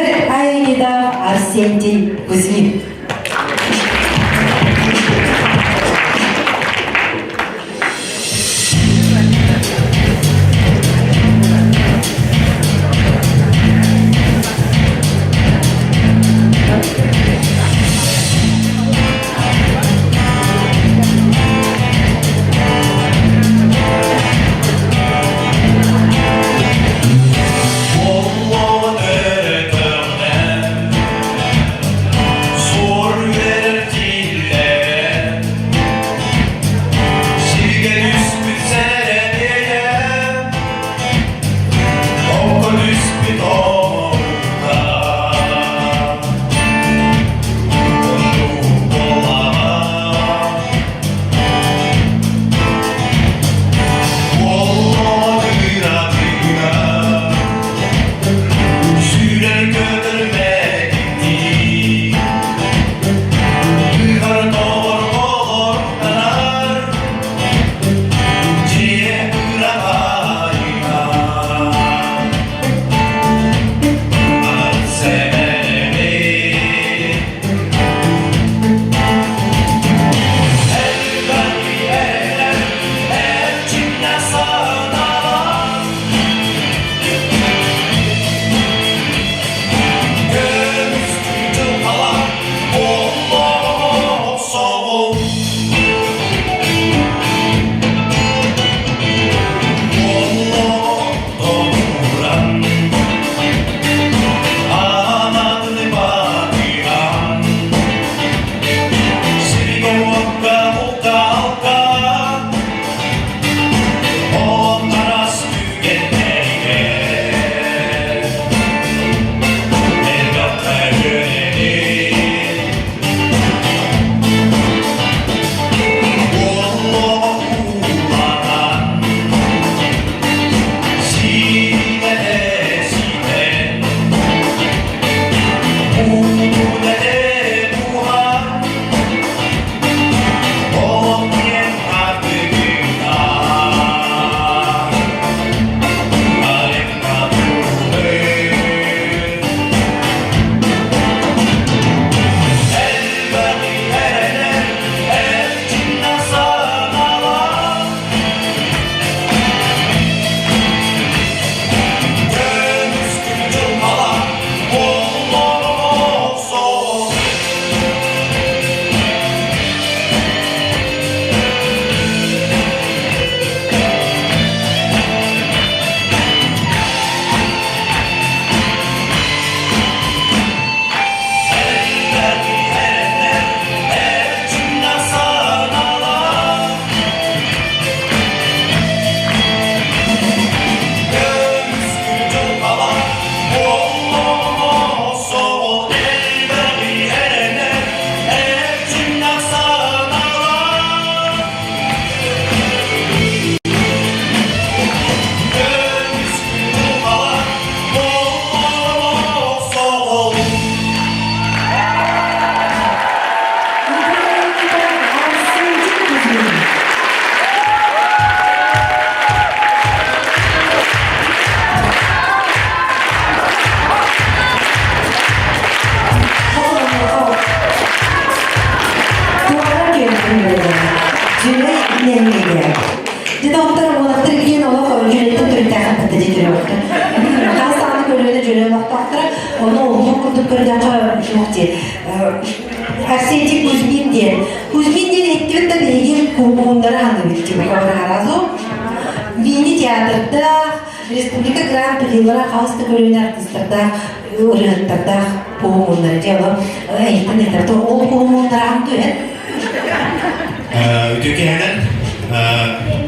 Ону ол курдук көрдөххө туох диэ Арсентий Кузьмин диэн. Кузьмин диэн эттибит да биһиги куһугуннары аныыбыт типа сразу. Мини-театрдаах, республика гран-прилара хас да көлүөнэ артыыстардаах, ырыаһыттардаах куһугуннары дьэ ол эйиттэн этэр ол куһугуннары аан түһэн Үтүө киэһэнэн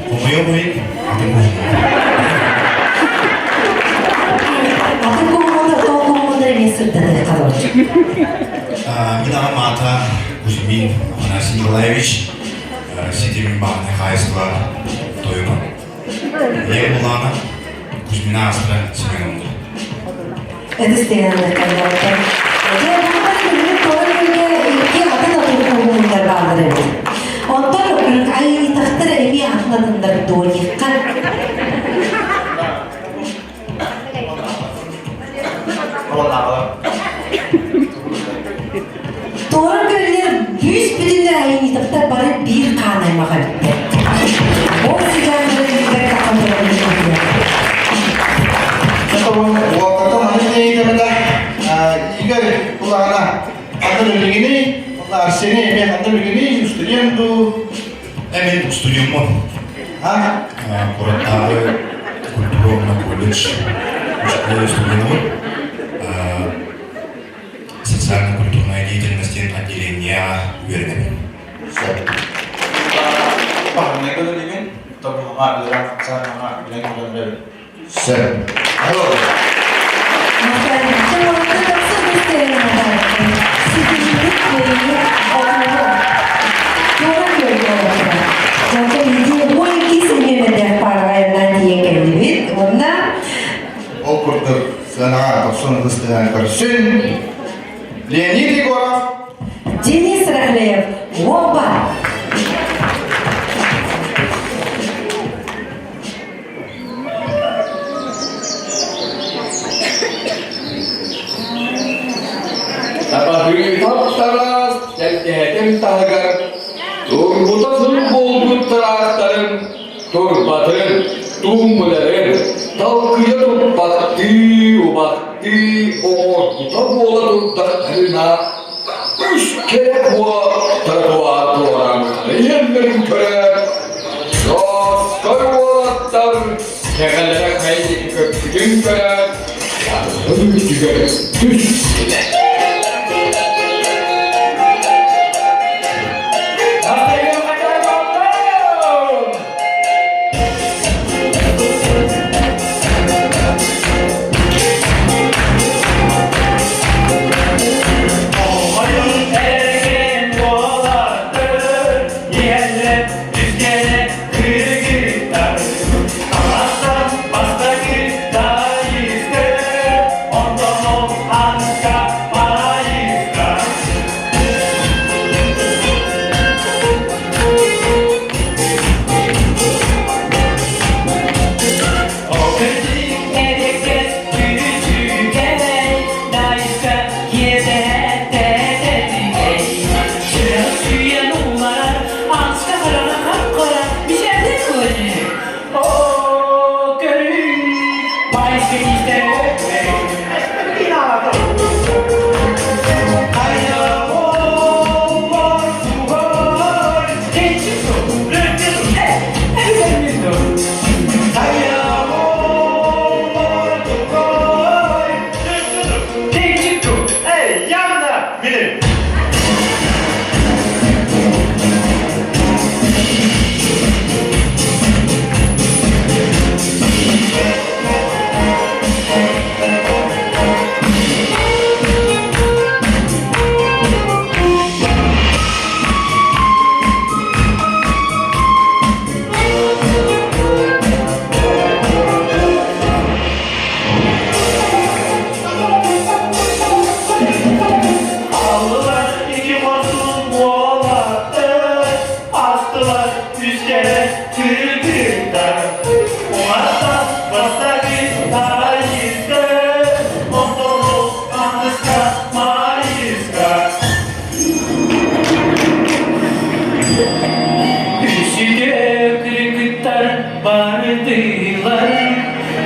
хомойуом иһин атын Атын куһугуннар тоҕо куһугуннар эмиэ сырдатыахха олорчу. Мин аҕам аата Кузьмин Афанасий Николаевич, ситим бааһынай хаһаайыстыба тойоно. Ийэм Улаана Кузьмина Астра Семеновна. Ытыс тыаһынан кэллэҕиттэн. Дьэ, бу күнү туора күҥҥэ икки атын атын куһугуннар бааллар эбит. Онтон айыытахтар эмиэ атын атыннар дуо диэххэ. Туора күөллэр бүүс бүтүннэр айыытахтар бары биир хаан аймах эбиттэр. Ол сыдьааннары билбэккэ хаалларан Уолтата маны тиэйдэбэтэ Игорь Кулаана ханна билигиний? Онно Арсений эмиэ ханна билигиний? Студент дуу? Эмин студиоммун. А? Куораттааҕы культурно колледж студенабын. Социально-культурная деятельность диэн отделение үөрэнэбин. Баһынай көрүлүгүн, тобуһаҥа ыарахан саҥаҥа билэн көрөллөр. Сөп. Ол курдук сыанаҕа тохсон ытыс тыаһын көрсүн. Леонид Егоров Денис Рахлеев, Уопа! Табаһыытап тараас тэлгэһэтин таһыгар турбута сыл буолбут тыраахтарын турбатын, туумбуларын талкыйа туппаттыы, убаттыы оҥорбута буола турдахтарына үс кэрэ куо тротуар туоран иһэллэрин көрөөт, Дьоской уолаттар кэҕэлэрэ хайдык көппүтүн көрөөт, атын үрдүгэр түстүлэр.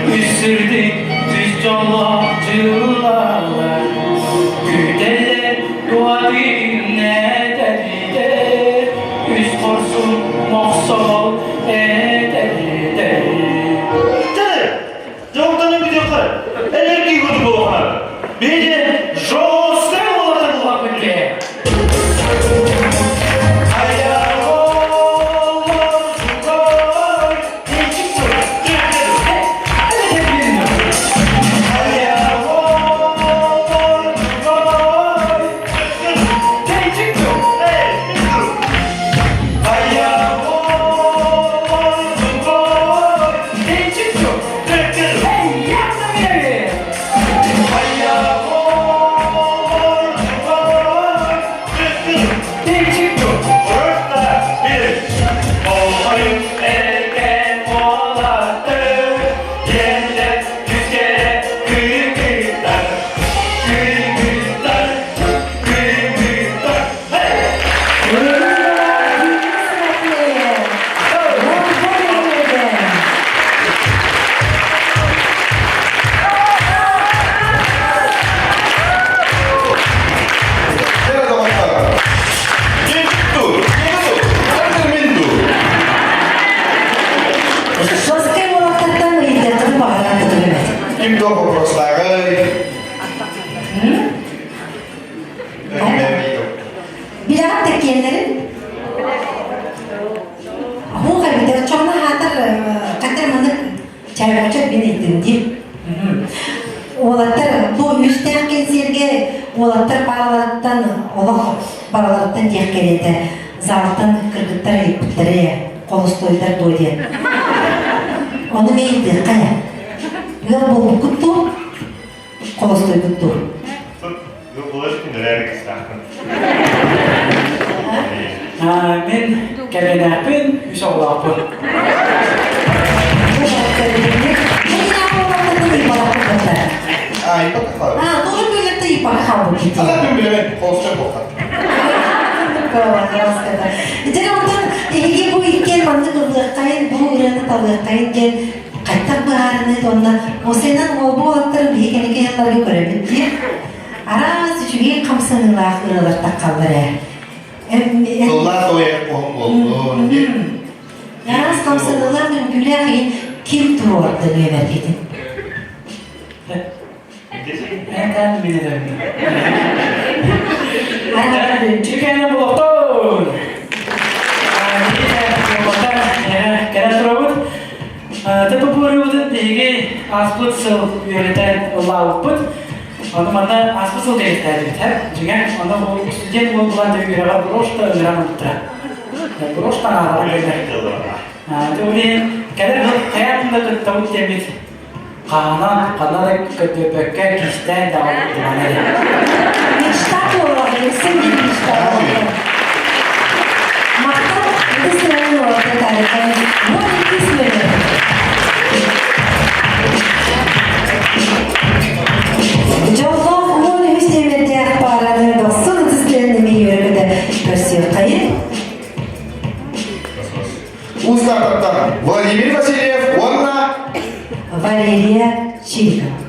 Үсүрдик үс дьоллоох дьыллалар. Энергия курдук буолуоххунар. Биһиги жесткай буолар буллахпыт киһи. Жесткай уолаттартан ыйытыаххытын баҕарар кытылыбат. Ким туох вопростааҕый? Билэҕит тэккиэннэрин? Хуох эбитэ, оччоҕуна аатар хатар маннык чайбача мин ыйдым диир. Уолаттар бу үстээх кэнсиэргэ уолаттар параларыттан олох бараларыттан диэх кэриэтэ залтан кыргыттар ыйыппыттара холостуойдар дуо диэн. Ону мен ыйдыахха ээ. Ыал буолбуккут дуу? Холостуойгут дуу? Мин кэргэнээхпин, үс оҕолоохпун. А, тоже бөлөктө ипака хаалбыт. Ана күн билебен, холостой буолха. Дьэ, онтон эһиги бу иккиэн маннык ыллыаххайын, бу ырыаны талыаххайын диэн хайтах быһаарыныыт уонна Мосенан уолбу уолаттарын биһи кэнники ыалларга көрөбүт диэн араас үчүгэй хамсаныылаах ырыалар таххаллар ээ. Тыллаах ойар хоһун буоллун диэн. Араас хамсаныылаах үҥкүүлээх иһин ким туруорда нүөмэргитин? Чиркээнэ буолуохтун! Кэлэн турабыт. ТПП-ырыабытын биһиги ааспыт сыл үөрэтэн ыллаабыппыт. Ону манна ааспыт сыл кэлиттээбит, дьиҥэ, ону бу студент буолбулаан үөрэҕэр брошка ыҥыран ылбыттара. Брошка анаалара кэлэр. Дьэ, ол иһин кэлэр сыл хайаан да кыттабыт диэммит Хаанан, ханна да көтүппэккэ кистээн даҕаны туран эрэ. Мечта буолар, өссө биир мечта буолар. Махтал ытыс тыаһын уолаттар тарихын 12 нүөмэр. Дьоллоох 13 нүөмэрдээх паараны дохсун ытыс тыаһын эмиэ үөрэ-көтө көрсүөххэйин. Уус-Тааттаттан Владимир Васильев уонна Валерия Чирикова.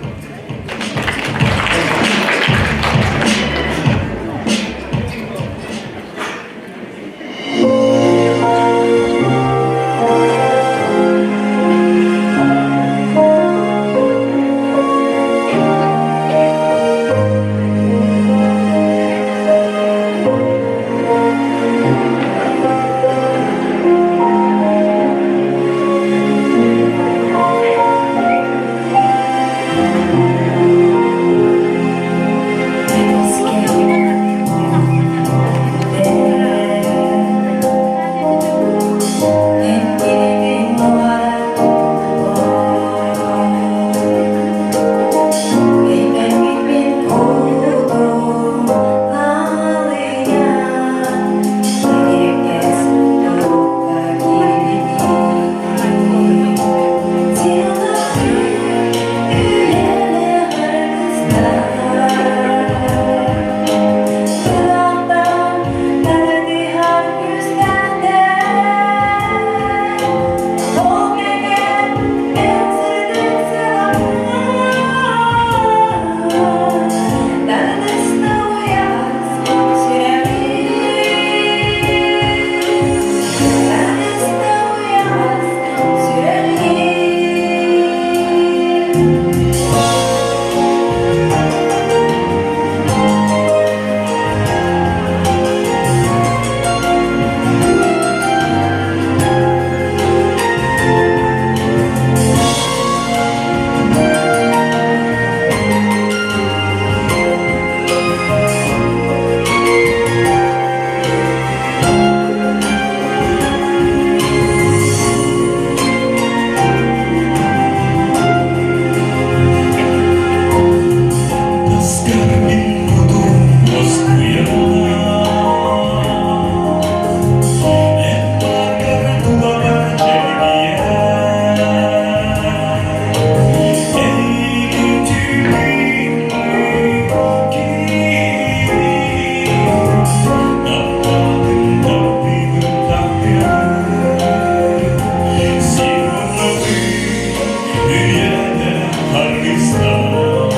харгыстаах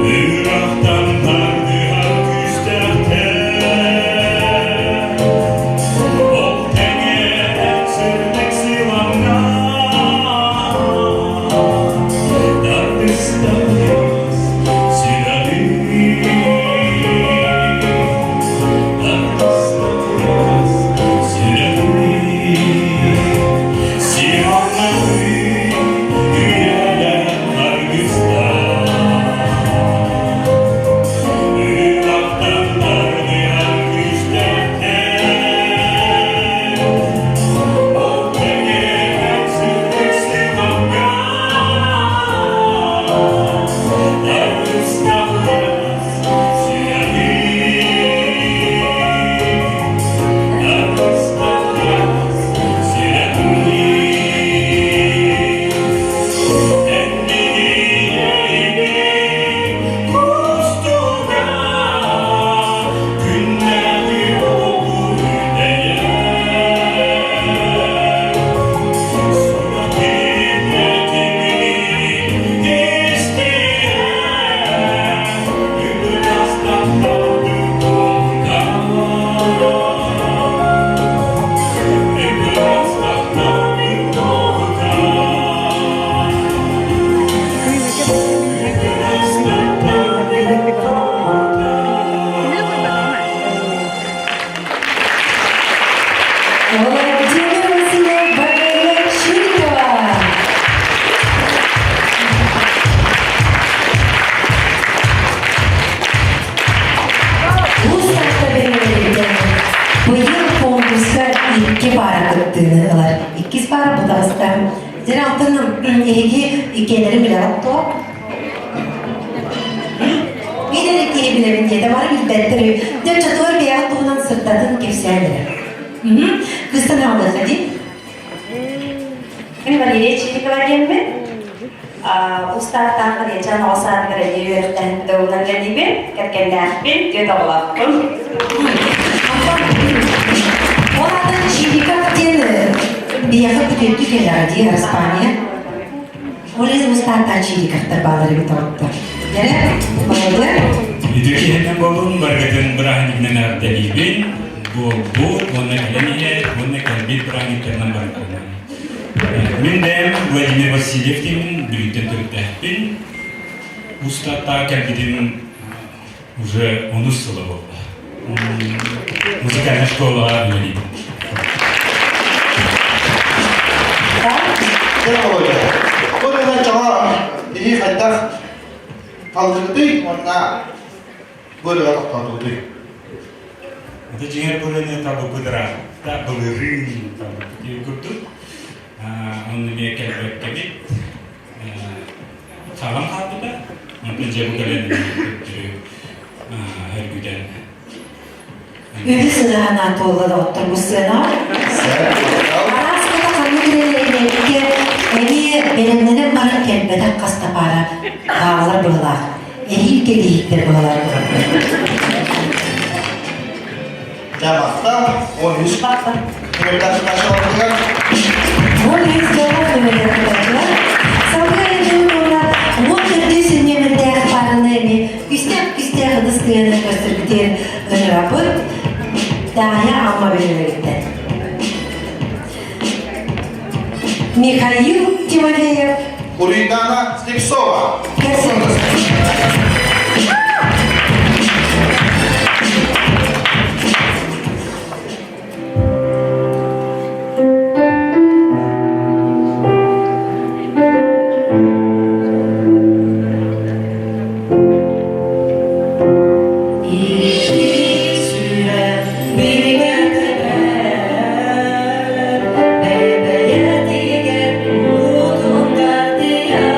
Ырахтан тардыһар күүстээхтэр Ол тэҥэ сырдык сыламҥа Тардыстаҕас сүрэҕим Тардыстаҕас сүрэҕим Симоннары үйэлэр аргыстаах Ылахтан тардыһар күүстээхтэр Ол тэҥэ сырдык сыламҥа Аргыстаҕас сүрэҕим Аргыстаҕас сүрэҕим Эн миигин кустуга күннээҕи олугу тэйэр Владимир Васильев, Валерия Чирикова. Уус Таатта бөһүөлэгиттэн быйыл конкурска икки паара кыттыыны ылар. Иккис паара бу таҕыста. Дьэ, алтан эһиги иккиэннэрин билэҕит дуо? Мин эрэ киһи билэбин диэтэ, бары билбэттэр үһү. Дьэ, оччотугар бэйэҕит туһунан сырдатын кэпсээн эрэ. Кыыстан аҕалыахха дии. Мин Валерия Чирикова диэммин. Устааттаах Харыйачаан оҕо саадыгар эдии үөрэхтээһин педагогунан үлэлиибин, кэргэннээхпин, түөрт оҕолоохпун. Ол аата Чириков диэн биһиэхэ күтүөттүү кэллэҕэ дии Испания. Ол иһин устааттаах Чириковтар бааллар эбит оҕоттор. Дьэрэ, молодой. Үтүө киһинэн буолун, барыгытын бырааһынньыгынан эҕэрдэлиибин. Буолбут уонна кэлэн иһэр уонна кэлбит бырааһынньыктарынан барытынан. Мин бэйэм Владимир Васильев диэммин Бүлүүттэн төрүттээхпин. Устаттаа кэлбитим уже онус сыла буолла. Музыкальная школаҕа үлэлиибин. Бу да чаҕа иһи хайдах талдырдый уонна бу тохтоотугутуй? Это дьиҥэр бырыны табылбыдыраатта былырыын табылбыт курдук. Онно эмиэ кэлбэккэбит хаалан хаалбыта. Онтон дьэ бу кэлэн төттөрү өргүтэн Үһүс ырыаһынан туолла доҕоттор бу сыанаҕа. Араас кыта ханнык үлэлэринэбиккэ эмиэ бэлэмнэнэн баран кэлбэтэх хас да паара бааллар быһылаах. Эһиил кэлииһиктэр быһалар. Дьамахта, 13 13 дьоллоох нөмердэр Салгыы айанньыт уон төрдүс нүөмэрдээх паараны эмиэ күстээх күстээх ытыс тыаһынан көрсөргүтүгэр ыҥырабыт. Даайа Амма бөһүөлэгиттэн. Михаил Тимофеев. Уруйдана Слепцова. Бэйэтигэр уутун тардыйар.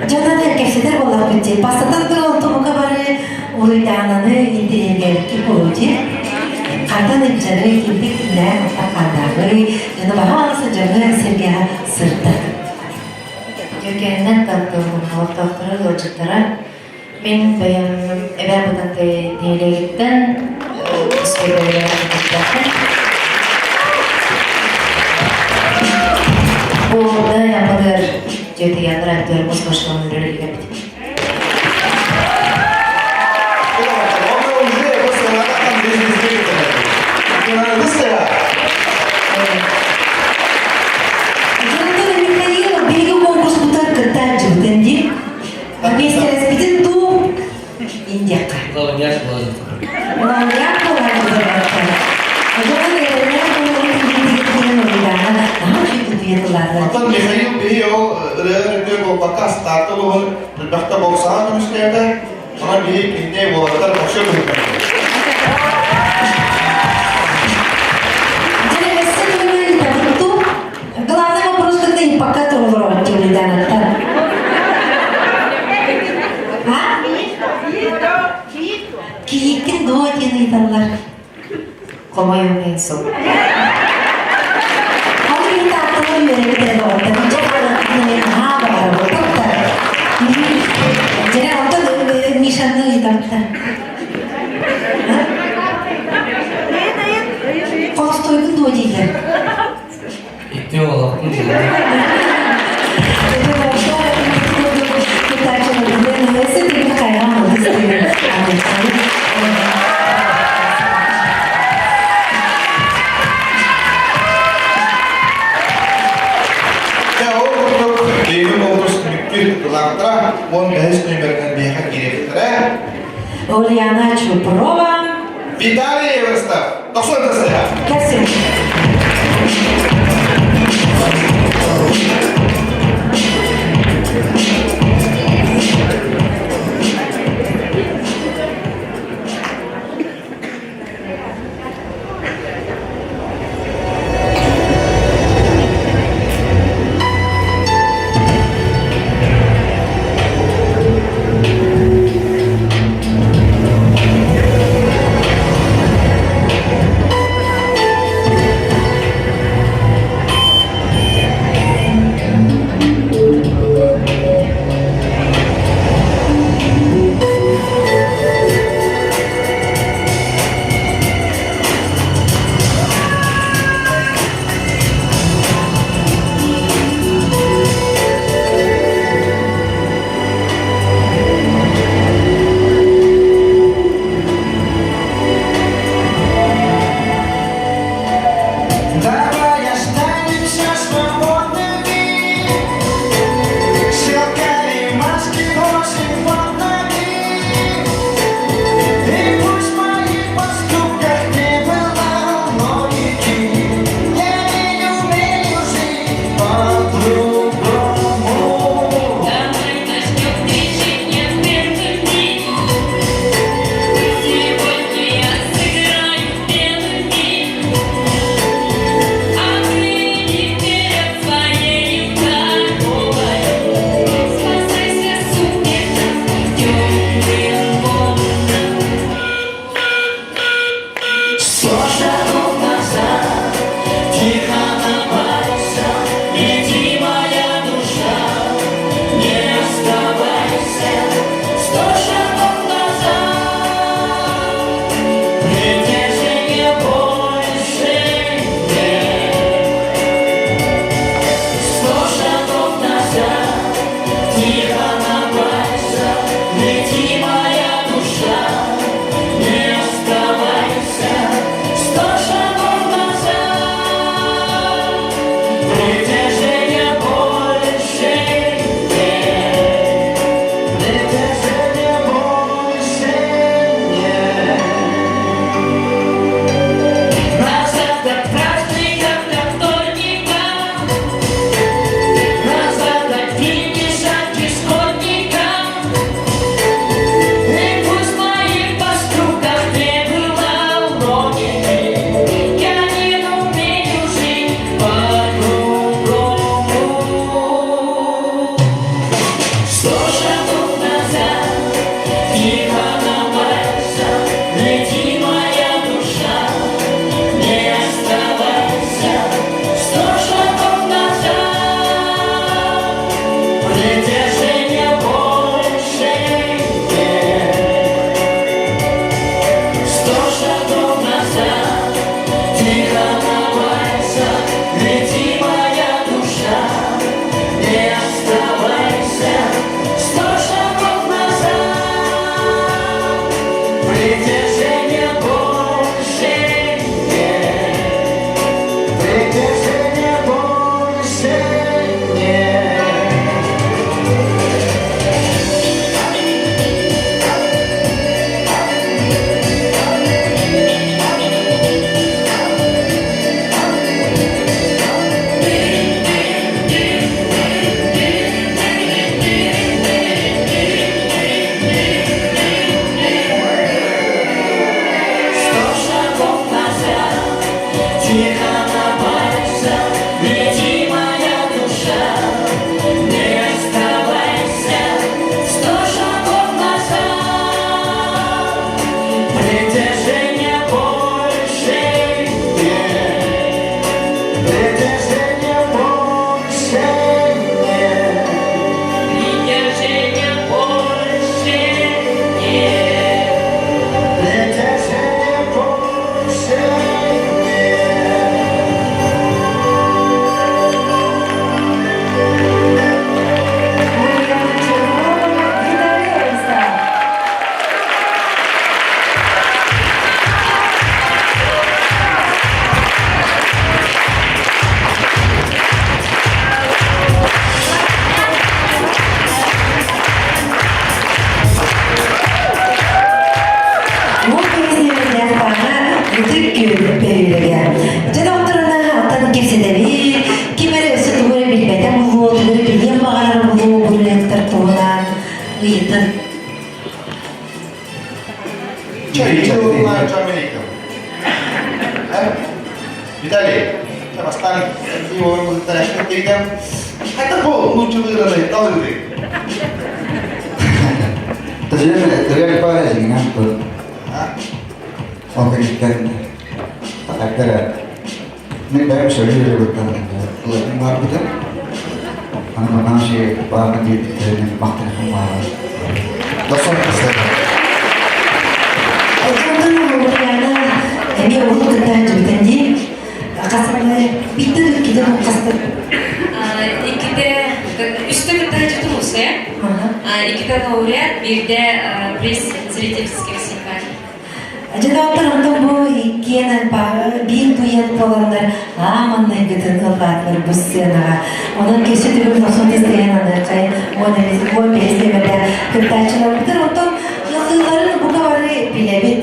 Дьонон кэпсэтэр буоллахпыт дии. Бастатан туран тумука бары уруйдаананы интириэһиргээбиккит буолуо дии. Хантан илдьэрий, кимдик кимнээх ханнааҕый, дьоно баһаалыста дьоҥҥо сэргэҕэ сырдат. Дьүкээннэн таптыыллым олохтоохторо ыалдьыттара. Мин бэйэм эбээ Бытантай нэһилиэгиттэн үскэйдэригэр Бу яммытыгар дьиэтигэр антыар муспаштан үлэлиибит. Михаил, биһиги конкурспутар кыттааччыбытын дии. Миэстэлэспитин дуу индиэххэ. Лауреат буолар. Лауреат буолар Оттон Михаил биһи ол ырыа үрдүө буолбакка астаата олуһун элбэхтэ боксаҕа көмүскээтэ. Онон биһи кинини уолаттар боксер быһыытынан. Главный вопрос, когда и пока А? Кийиккин дуо диэн ыйыталлар. Хомойуом иһин суох. Ол иһин таатталар үөрэбит эрэ доҕоттор. Дьэ, наһаа баҕарабыт. Дьэ, онтон Мишаны ыйытабыттар. Холостойгун дуо дииллэр. Икки оҕолоохпун Дьэ, ол курдук биһиги конкурс түмүктүүр кыттыылаахтара 15 нүөмэринэн биһиэхэ киириэхтэрэ. Ульяна Чупрова. Виталий Эверстов. Тохсун Кэлсин. кыттааччытын. Виталий, бастаан Хайта бу нууччалыыраны талыгы. Тажен теряли пара жигнан тут. Ол кэнниттэн тахаттара мин бэйэм сөбүлүүр быттан ылатын барбытым. Аны манаши баарна диэбиттэрин махтанахым баара. Дохсон Оччоттон Лукьяна эмиэ урут кытта дьүбүтэн дии. Хасаны биттэ иккитэ хаста. Иккитэ үстэ кытта дьүтүн усе. Иккитэ лауреат, биирдэ приз зрительских симпатий. Дьэ, онтон бу иккиэн биир дуэт буоланнар ааманнайгытын ыллаатылар бу сценаҕа. Онон кэсэ түгүл тохсон тестеген аныакай уон эмис уон биэс тиэмэтэ кыттааччыларбытын онтон ыллыыларын бука бары билэбит.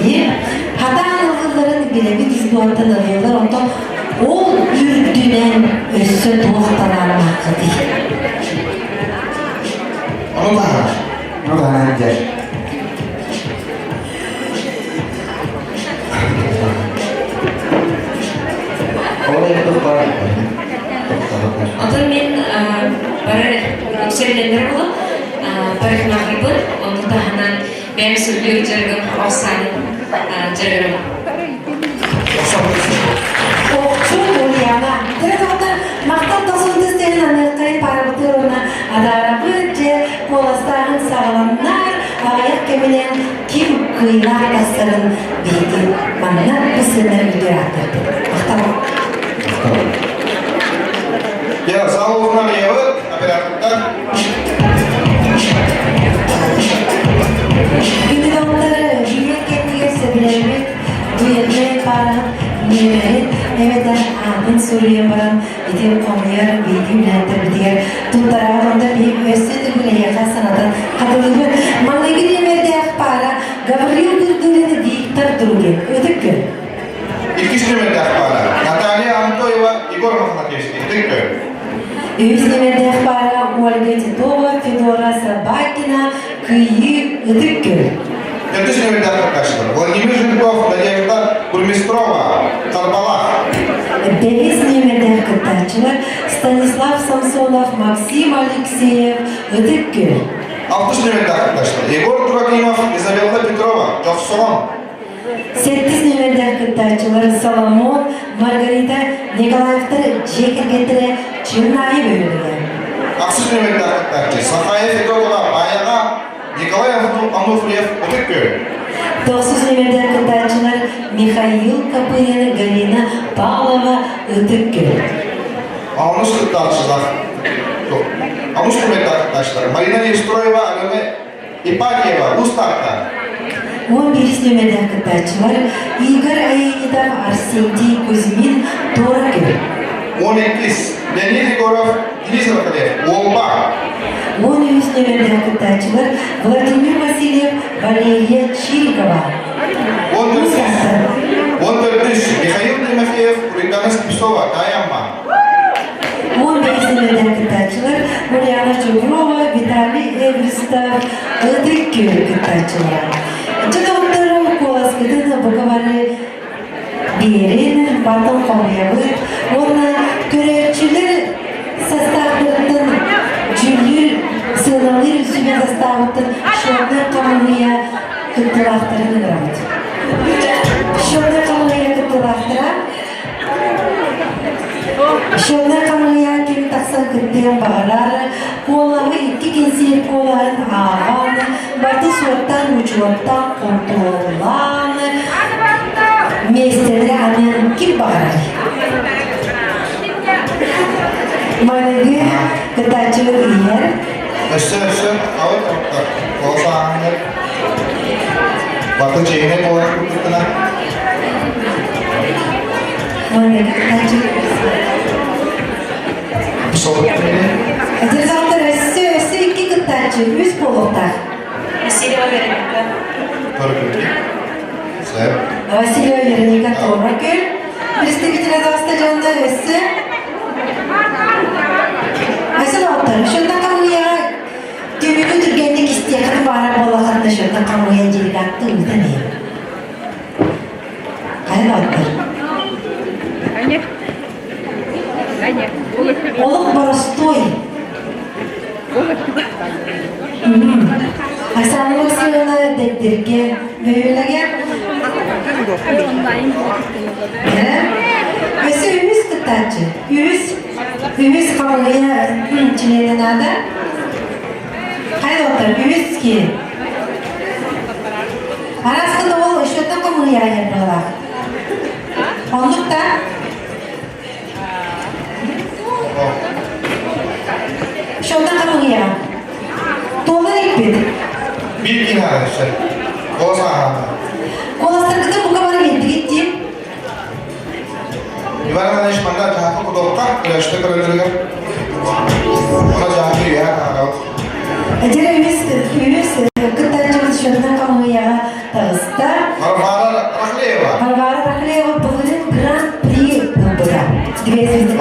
Дии. Хатаан ыллыыларын билэбит избуоттан ыллыылар онтон ол үрдүнэн өссө туох талааннааххытый? Ону таһынан. Ону таһынан дьэ. Онтон мин бары үксэллэннэр буолан парикмахербын, ону таһынан бэйэм сөбүлүүр дьарыгым ох саанын дьарыгым. Охчут Ульяна. Төрөтөҕүтэ махтал тосунтус диэн аныаххайын парабытыр уонна адаарабыт дьэ куоластааһын саҕаланнар аҕыйах кэминэн ким кыайыылаах тахсарын биһиги манна бу сыана үрдүөр ааттарбыт. Махтал. Я Сауловна Левыт, оператордар. Күндү билиэт кэннигэр сөбүлээбит дуэтнай паараһын нүөмэрин эбэтэр аатын суруйан баран ити хомуйар биһиги үлэһиттэрбитигэр туттараҕыт онто биһиги өссө төгүл эһиэхэ санатан хатылыыбыт. Маҥнайгы нүөмэрдээх паара Гаврил Кырдырин Виктор Другин. Ытык күн. Иккис нүөмэрдээх паара Наталья Антоева Егор Мохнатевский. Ытык күн. Үһүс нүөмэрдээх паара Ольга Титова, Федора Собакина, Кыйыы Ытык Күн. Төрдүс нүөмэрдээх кыттааччылар Владимир Жирков, Надежда Бурмистрова, Харбалах. Бэһис нүөмэрдээх кыттааччылар Станислав Самсонов, Максим Алексеев, Ытык Күн. Алтыс нүөмэрдээх кыттааччылар Егор Трофимов, Изабелла Петрова, Дьохсоҕон. Сэттис нүөмэрдээх кыттааччылар Соломон, Маргарита Николаевтар дьиэ кэргэттэрэ Чернаайы бөһүөлэгэ. Ахсыс нүөмэрдээх кыттааччы Сахая Федотова, Майаҕа Николай Ануфриев, Ытык Күөл. Тохсус нүөмэрдээх кыттааччылар Михаил Копырин, Галина Павлова, Ытык Күөл. Онус кыттааччылар Онус нүөмэрдээх кыттааччылар Марина Невстроева, Алена Ипатьева, Устарта. 11 нүөмэрдээх кыттааччылар Игорь Аенитов, Арсентий Кузьмин, Туора Күөл. 12 Леонид Егоров, Денис Рахалев, Уолба. 13 нүөмэрдээх кыттааччылар Владимир Васильев, Валерия Чирикова. 14 14 Михаил Тимофеев, Регана Скипсова, Таямма. 15 нүөмэрдээх кыттааччылар Ульяна Чугрова, Виталий Эверстов, Ытык Күөл кыттааччылара. Дьэ доҕоттору куоласкытын бука бары биэрин, батын хомуйабыт уонна көрөөччүлэр састааптарыттан дьүүллүүр сыаналыыр сүбэ састаабыттан счетнай хамыыһыйа кыттыылаахтарын ыҥырабыт. Счетнай хамыыһыйа кыттыылаахтара Счетнай хамыыһыйа ким тахсан кыттыан баҕарар, куолаһы икки кэнсиэр куолаһын ааҕан, барыта суоттаан учуоттаан хонтуруоллаан, миэстэлэри аныан ким баҕарар. Маныгы кытааччылар иһэр. Өссө өссө аҕыт оттор колосааһыннар баты чэйинэй буолар курдуктана. Маныгы кытааччылар Дирижаптар өссө өссө икки кыттааччы үс буолуохтаах. Васильева Вероника. Васильева Вероника Туора-Күл. Представитель Казахстана дьонно өссө Өссө доҕоттор, шунна хамыйаҕа түмүгү түргэнник исти. Дьаакта ыытан иһин. Хайа бааттар? Олох боростуой. Оксана Максимовна Дэбдиргэ бөһүөлэгэ. Өссө үһүс кыттааччы. Үһүс, үһүс хамыыһыйа чилиэнэ наада. Хайа доҕоттор, үһүс киһи. Араас ол счеттан хамыыһыйаҕа иһэр быһыылаах. Оннук да? Счеттан хамыыһыйаҕа. Туола иликпит. Биир киһи аҕайсар. Голос ааһаата. Куоластаргытын бука бары биэрдигит дии. Иван Иванович манна дьаһапы кудуохха, көрөөччү көрөллөрүгэр. Она дьаһапы үөһэ таһаарабыт. Дьэ үһүс үһүс кыттааччыбыт счетынан хамыыһыйаҕа таҕыста. Варвара Рахлеева. Варвара Рахлеева былырыын гран-при ылбыта. Две звезды.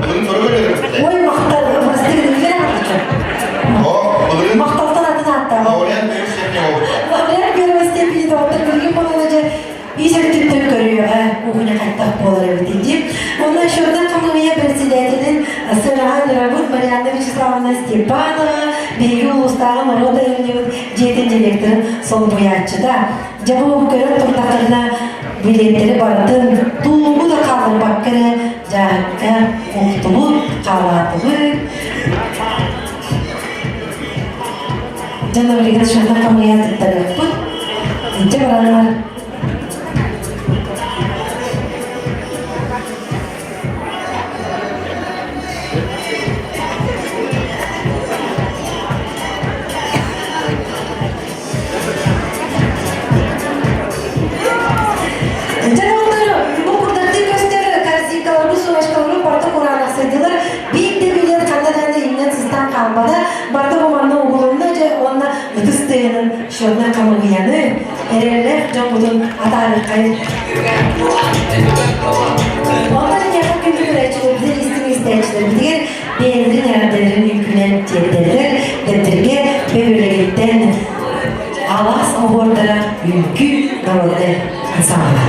Былырыын көрө Ой, махтал, Былырыын Махталтан атын ааттаах. Лауреат первой степени болбута. Лауреат первой степени доҕоттор билигин буолла дьэ ис өттүттэн көрүөҕэ уһуна хайдах буолар эбит дии. Онно счетнай хамыыһыйа председателин сыраҕа ыҥырабыт Марианна Вячеславовна Степанова биһиги улуустааҕы норуот айымньыбыт дьиэтин директорын солбуйааччыта. Дьэ бу көрөн турдахтарына билиэттэри барытын туугу да хаалларбакка эрэ дьааһыкка уктубут, хаалаатыбыт. Дьон билигин шахта хамыйа туттарыахпыт. Инчэ бараннар Дьэ олор бу курдаттыы көстөр корзинкаларбы, сумочкалары барыта кураанахсыйдылар. Биир да билиэн ханна даҕаны иҥнэн сыстан хаалбата. Барыта бу манна угулунна дьэ уонна ытыс тыаһынан счетнай хамыыһыйаны эрэллээх дьоммутун атаарыаххайын. Онтон эһиэхэ күндү көрөөччүлэрбитин истиҥ истээччилэрбитигэр бэйэлэрин эҕэрдэлэрин үҥкүүнэн тиэрдэллэр. Дэбдиргэ бөһүөлэгиттэн Алаас оһуордара үҥкүү народнай ансамбла.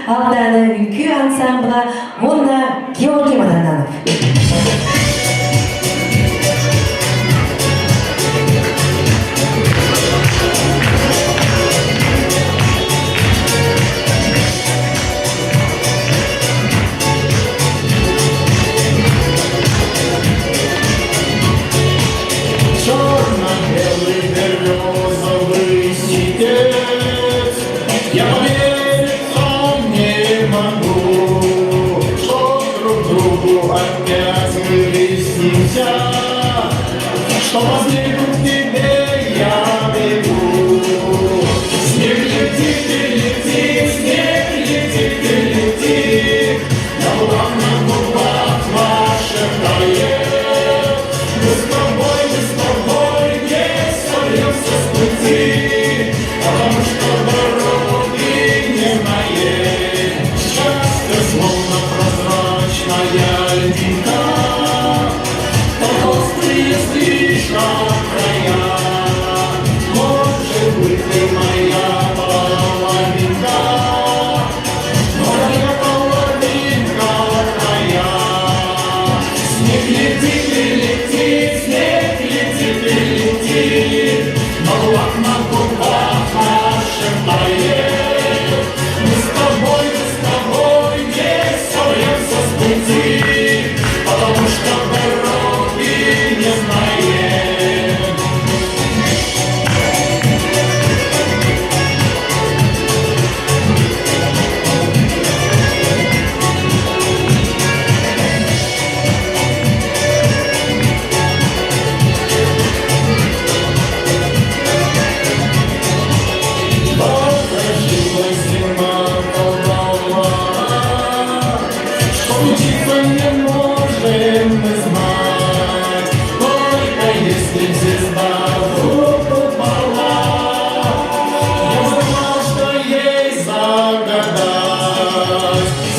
Алдана үҥкүү ансамбла уонна Георгий Мадананов. Черно-белый березовый ситец, Я поверить сам не могу, Что друг другу опять мы листимся, Что по снегу к тебе я бегу. Снег летит и летит, снег летит и летит, На лугах, на губах ваших тает. Мы с тобой, мы с тобой не собьемся с пути, Потому что дороги не знаем. Счастье словно прозрачная льдинка, Так острые слишком края. Может быть, ты моя половинка, Моя половинка твоя. Снег летит и летит, снег летит и летит, На лугах, на губах наших тает. Мы с тобой, мы с тобой не собьемся с пути, Потому что дороги не знаем. Покружила зима колдовала, Что случится, не можем мы знать. Только если звезда вдруг упала, Я знал, что ей загадать.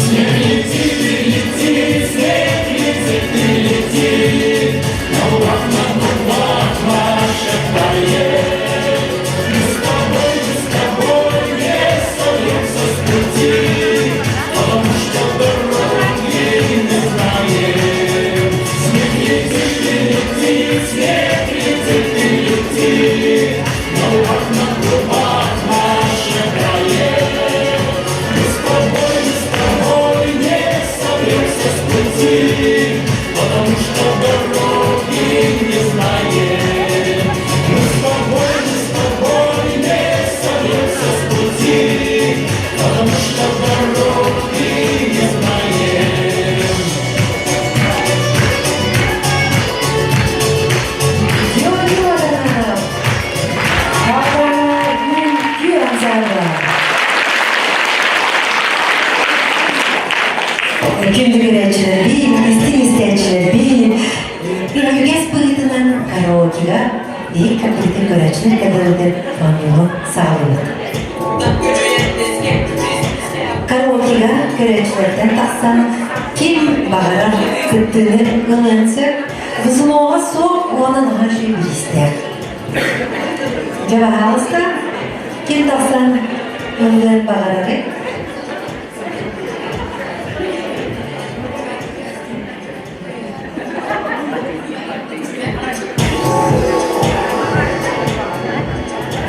Снег летит и летит, снег летит и летит, На лугах, на губах наших тает. Мы с тобой, мы с тобой не собьемся с пути, Потому что дороги не знаем. Снег летит и летит, снег летит и летит, На лугах, на губах наших тает. Мы с тобой, мы с тобой не собьемся с пути, Потому что дороги не знаем. Мы с тобой, мы с тобой не собьемся с пути, Потому что дороги не знаем. Георгий Мадананов, Алдана үҥкүү ансамбла. Күндү көрөөччүлэрбит, истиҥ истээччилэрбит, үгэс быһыытынан караокега биир капитан көрөөччүлэр кадырыгар оонньууну саҕалыыбыт. Караокега көрөөччүлэртэн тахсан ким баҕарар кыттыыны ылыан сөп, взлоҕа суох уонна наһаа үчүгэй бириистээх. Дьэ, баһаалыста, ким тахсан ылыан баҕарарый?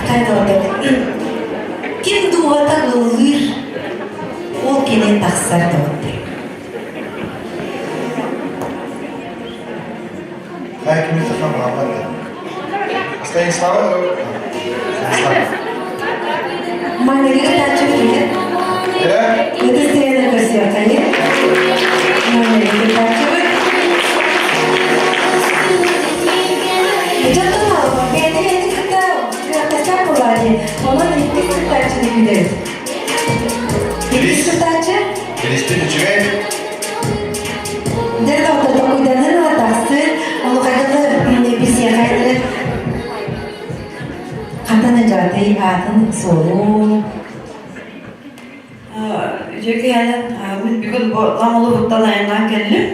Хайдах Ким дууһата ыллыыр, ол кини тахсар доҕоттор. Хай кими саха Мухаммад. Станислава Станислава. Маныгы тааччы билет. Ытыс тыйана көрсүөххэйи. Маныгы тааччыбыт. Дьонтон бэйэни кытта күрэхтэстэх буолаа дии. Онон иккис кыттааччыны күүтэбит. Иккис кыттааччы? Билистин үчүгэй. Дьэ, доктор токуйданын тахсын, ону хайдалы билсиэхэ хантан дьаатый аатын суолун Үчүгэй мин бүгүн бу Нам улууһуттан айаннаан кэллим.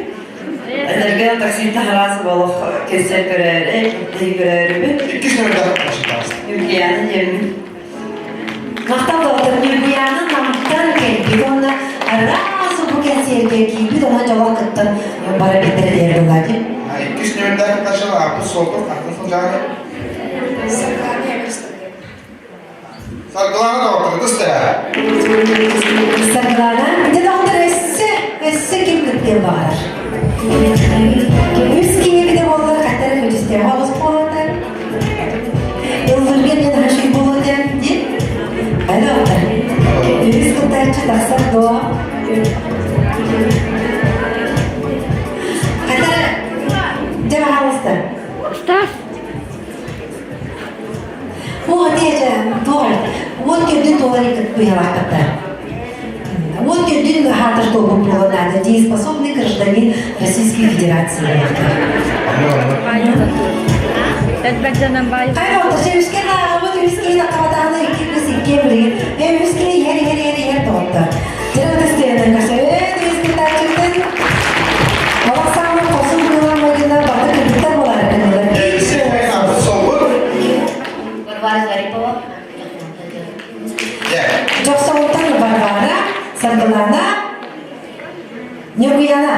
Эдэргэ таксита хараас болох кэсэр көрөөрү, кэһи көрөөрүбүт. Иккис номерда Ньургуйаана диэммин. Махтал доктор Ньургуйаана Намтан кэлбит уонна Сразу бу кэнсиэргэ киирбит, онон дьолох кыттан бара биттэрэ диэр буолла дии. Иккис нүөмэрдээх кыттааччылар ааппыт суолбут хантан сылдьаҕын? Саргылаана доҕоттор, ытыс тыаһа. Саргылаана, ити доҕоттор өссө, өссө ким кыттыан баҕарар? Үс киһи эбитэ буоллар, хаттара көдьүстээх оҕус буолуотар. Ыллырга мен хашый буолуотар диэн. Аны доҕоттор, үһүс кыттааччы тахсар дуо? Хаттара, дьэ, пожалуйста. Стас! Оо, диэчэ, туох уот төрдүн туолар кыйалаахтар. Уот төрдүн хаатыр туолбут буолан наада дееспособный гражданин Российской Федерации. Хайа отто үске нааҕыбыт үске нақабатааны икки кыс икки билигин э үске иһэр иһэр иһэр иһэр тоҕотто. Дьэ ытыстыйанан көрсөбүт үскетааччыттын олох саамын қосун быылан майгына бары кыргыттар болар кынылар. Варвара Зарипова. Дьохсоҕуттан Варвара, Саргылана, Ньургуяна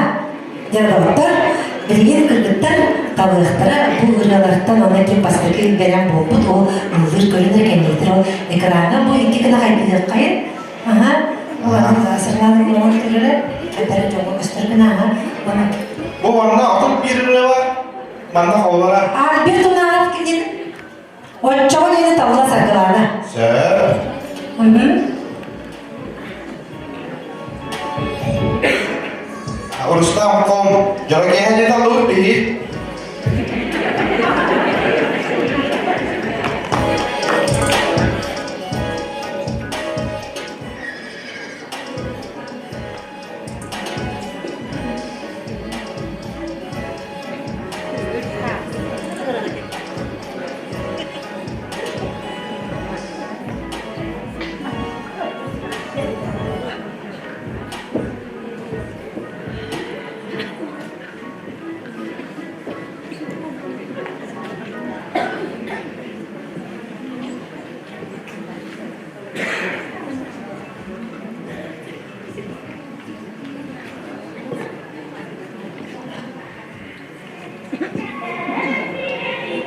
дьаралыктар билигин кыргыттар талыахтара бу ырыалартан онно ким бастакы бэлэм буолбут ол ыллыыр көрүнэр кэнниитэр ол экраҥҥа бу икки гына хайдыһыаххайын аха ол Саргылана оҥорон көрөрө этэрэ дьоҥҥо көстөр гына аха Бу манна 31 ырыа бар, манна холлара. Альберт Унаров кимдин Оччоҕо диэни талла Саргылаана. Сөп. Рустам ком дьоро киэһэ дьэ таллыбыт биһи.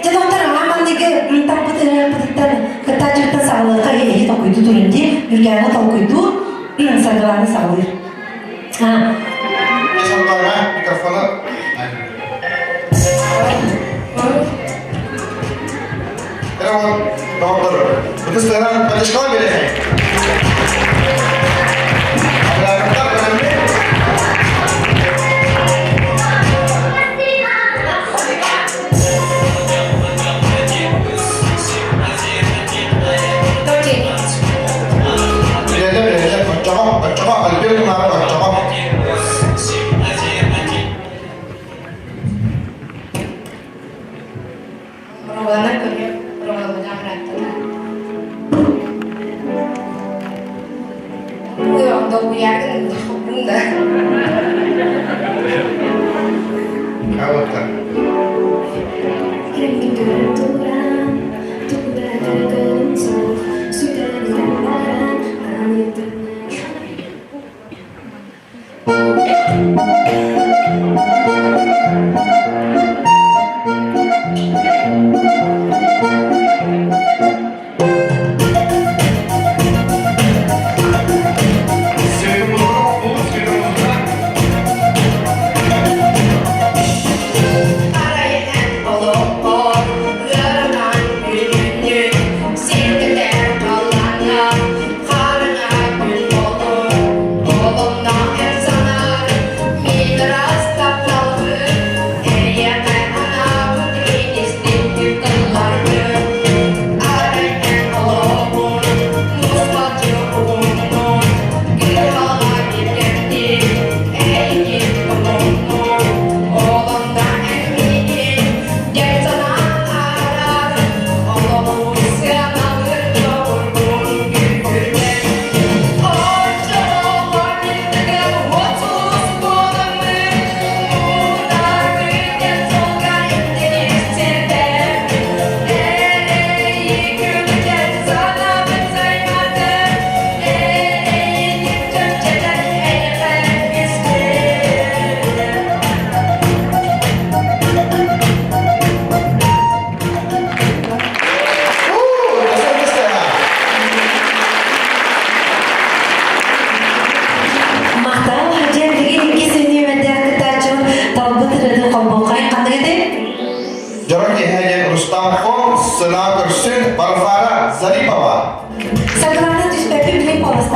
Дьэ доктор, аҕам манныгы таппыт ырыаппытыттан кыттааччыттан саҕалыахха эһи толкуйдуу турун дии, Үргээҥҥэ толкуйдуур, Саргылааны саҕалыыр. Саргылаана, микрофону. Доктор, ытыстаран поддержкала бересең. Билэллэр, билэллэр, оччоҕо, оччоҕо, Альберт Умаров оччоҕо. Рогана көрүө, рогалыга бырааттана. Долгуйаагын ыллахпын да. Хаалыттар.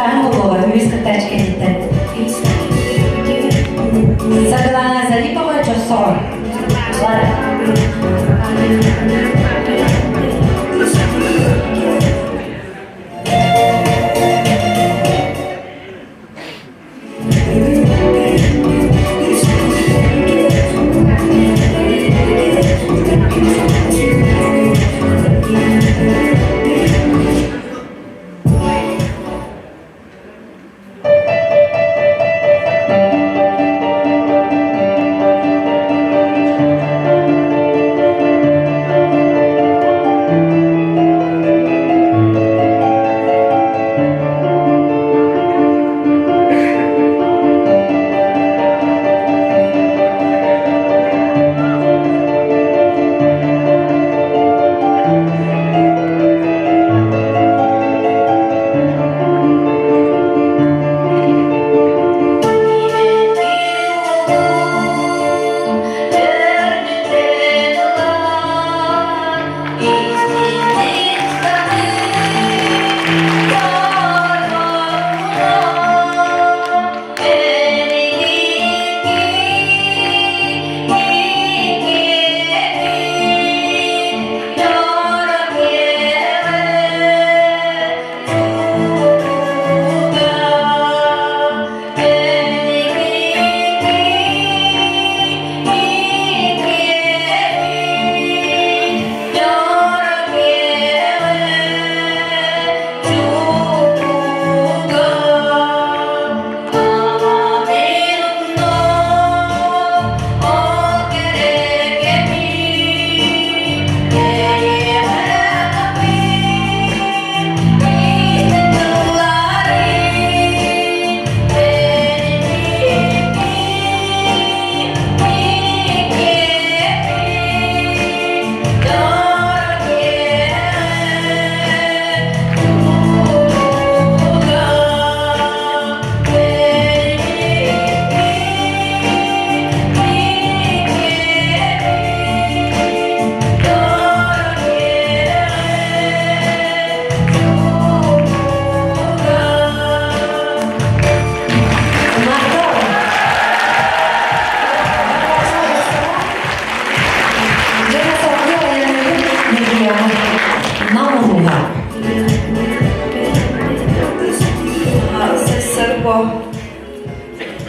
Куоластааһын буолуоҕа үһүс кыттааччы кэнниттэн. Саргылаана Зарипова Дьоссоҕор.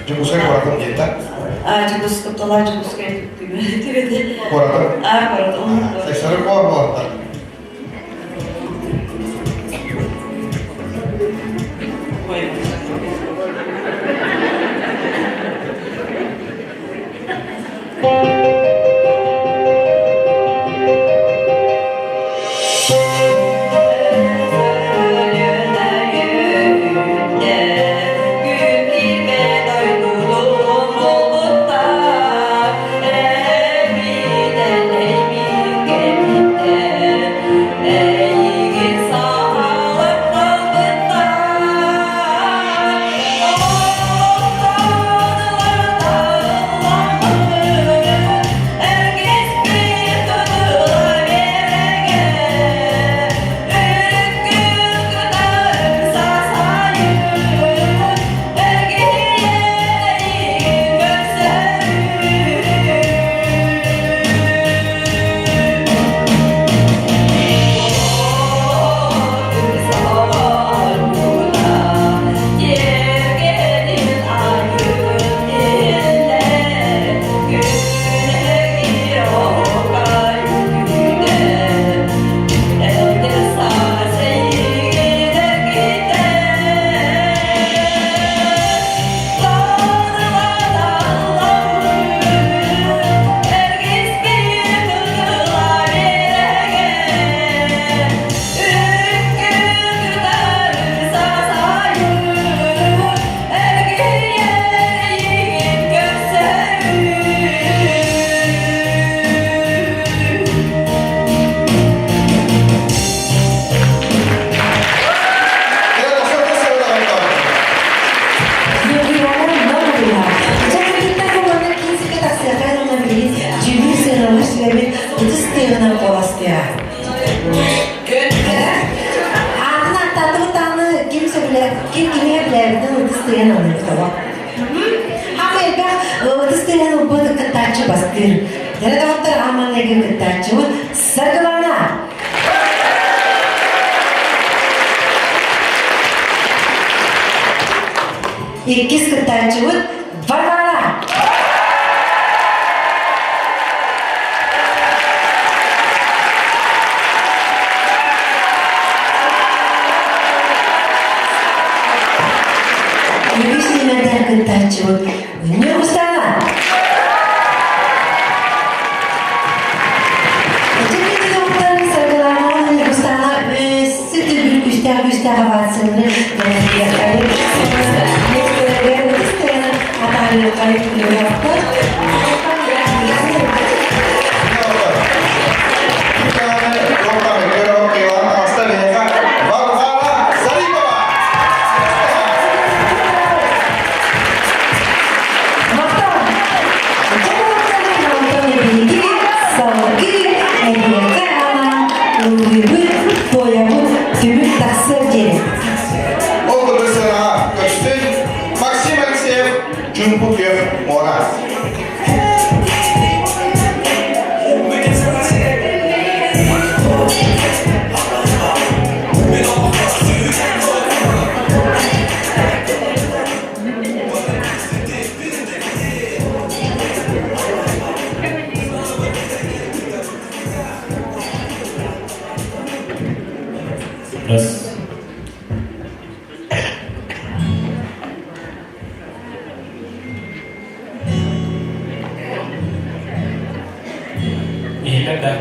Дьокуускай куоратын диэтэ. Дьокуускай тала Дьокуускай Куоратын. А, куоратын. Сайсары куор буолаттар. Эйигин саҕалаттан быттар. солк. Хама элбэх ытыс тыаһын ылбыт кыттааччы бастыыр. Дьэ доҕоттор ааманныгы кыттааччыбыт Саргылана! Иккис кыттааччыбыт Варвара! Үгүс нүмердээх кыттааччыбыт Ньургустаана! Ити доҕоттор Саргылаана Ньургустаана өссө төгүл күүстээх күүстээх овациялары Варвара Зарипова! Ол курдук сыанаҕа көстүн Максим Алексеев Чуҥку күөх муора. Раз. Иһиллэр да.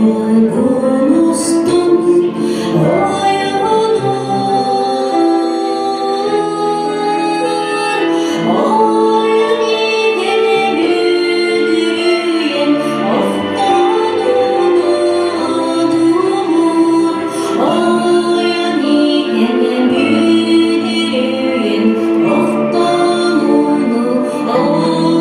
Долгун устун ойонор, ойон иһэн бүдүрүйэн охтон одуулуур, ойон иһэн бүдүрүйэн охтон одуулуур.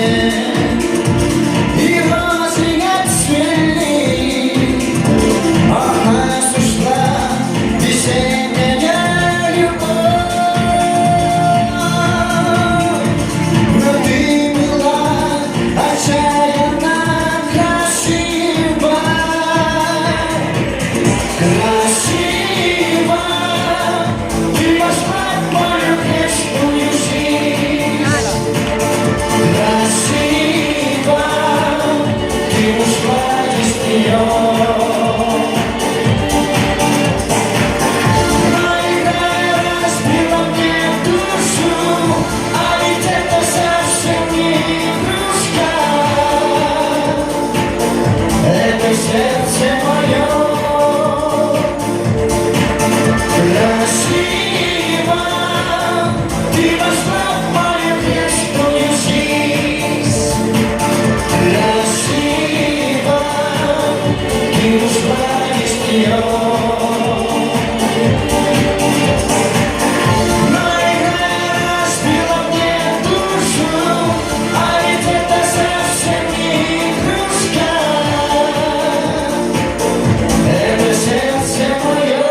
мне, и розы отцвели. От нас ушла весенняя любовь. Но ты была отчаянно красива. Красиво, ты вошла в мою грешную жизнь. Красиво, ты ушла из нее. Но игра разбила мне душу, а ведь это совсем не игрушка. Это сердце мое. Красиво, ты вошла в мою грешную жизнь. Красиво, ты ушла из нее. Но игра разбила мне душу, а ведь это совсем не игрушка. Это сердце мое.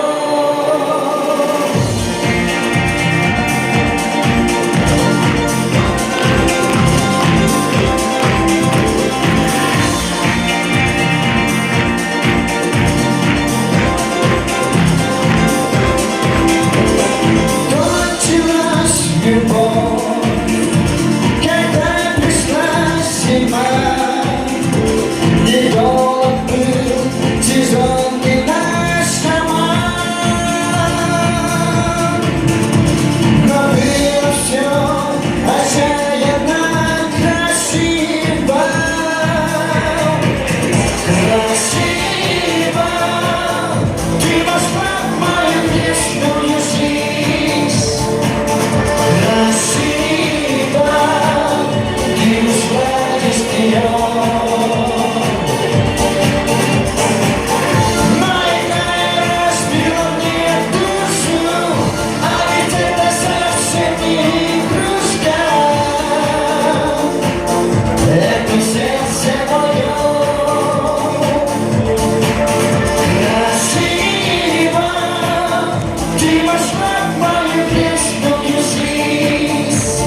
Кончилась любовь, когда пришла зима. Недолг был сезон и наш роман. Но было все отчаянно красиво. Красиво, ты вошла в мою грешную жизнь. Красиво, ты ушла из нее. Но игра разбила мне душу, а ведь это совсем не игрушка. Это сердце мое. Красиво, ты вошла в мою грешную жизнь.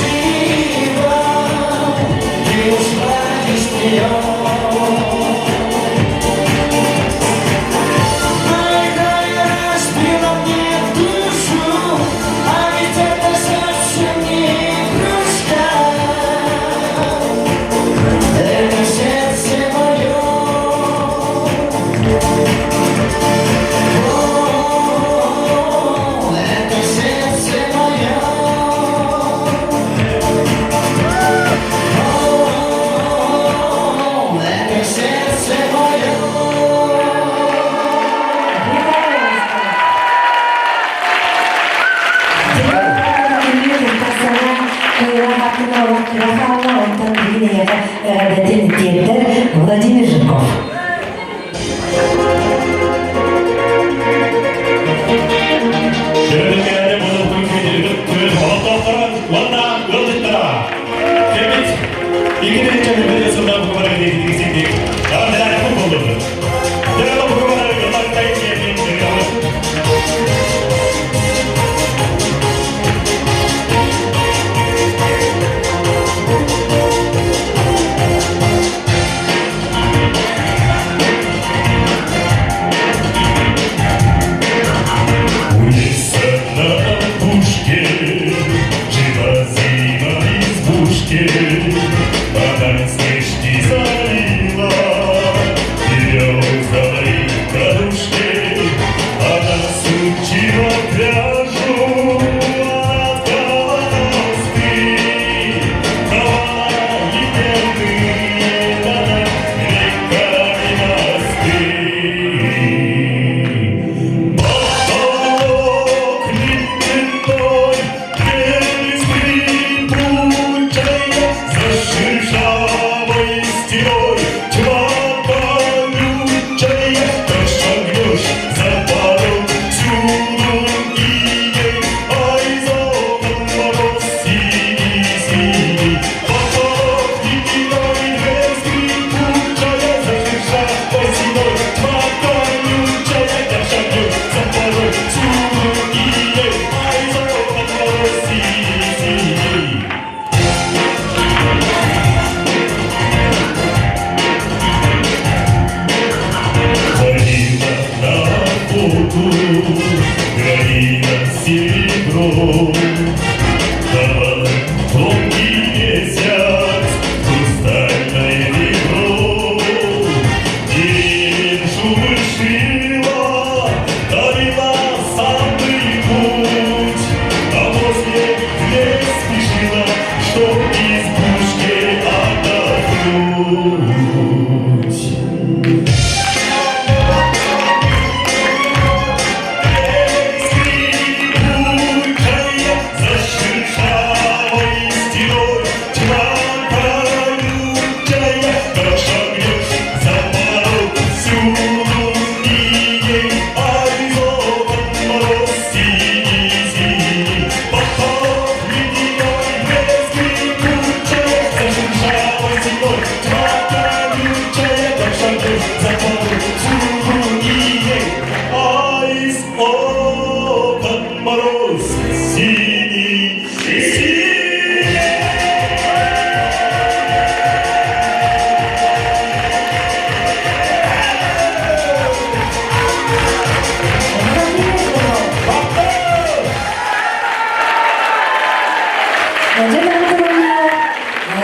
Красиво, ты ушла из нее. Но игра разбила мне душу, а ведь это совсем не игрушка. Это сердце мое. О, это сердце мое. О, это сердце мое. Владимир Жирков. Төрүткәләре булып күн олохтоохторо уонна ыалдьыттара. Кэлбит икки сылдан бу барар диэки синдик. Даҕан буоллубут. Дьэ, бу барар ыллартай диэки У леса на опушке Жила зима в избушке, Она слышь, не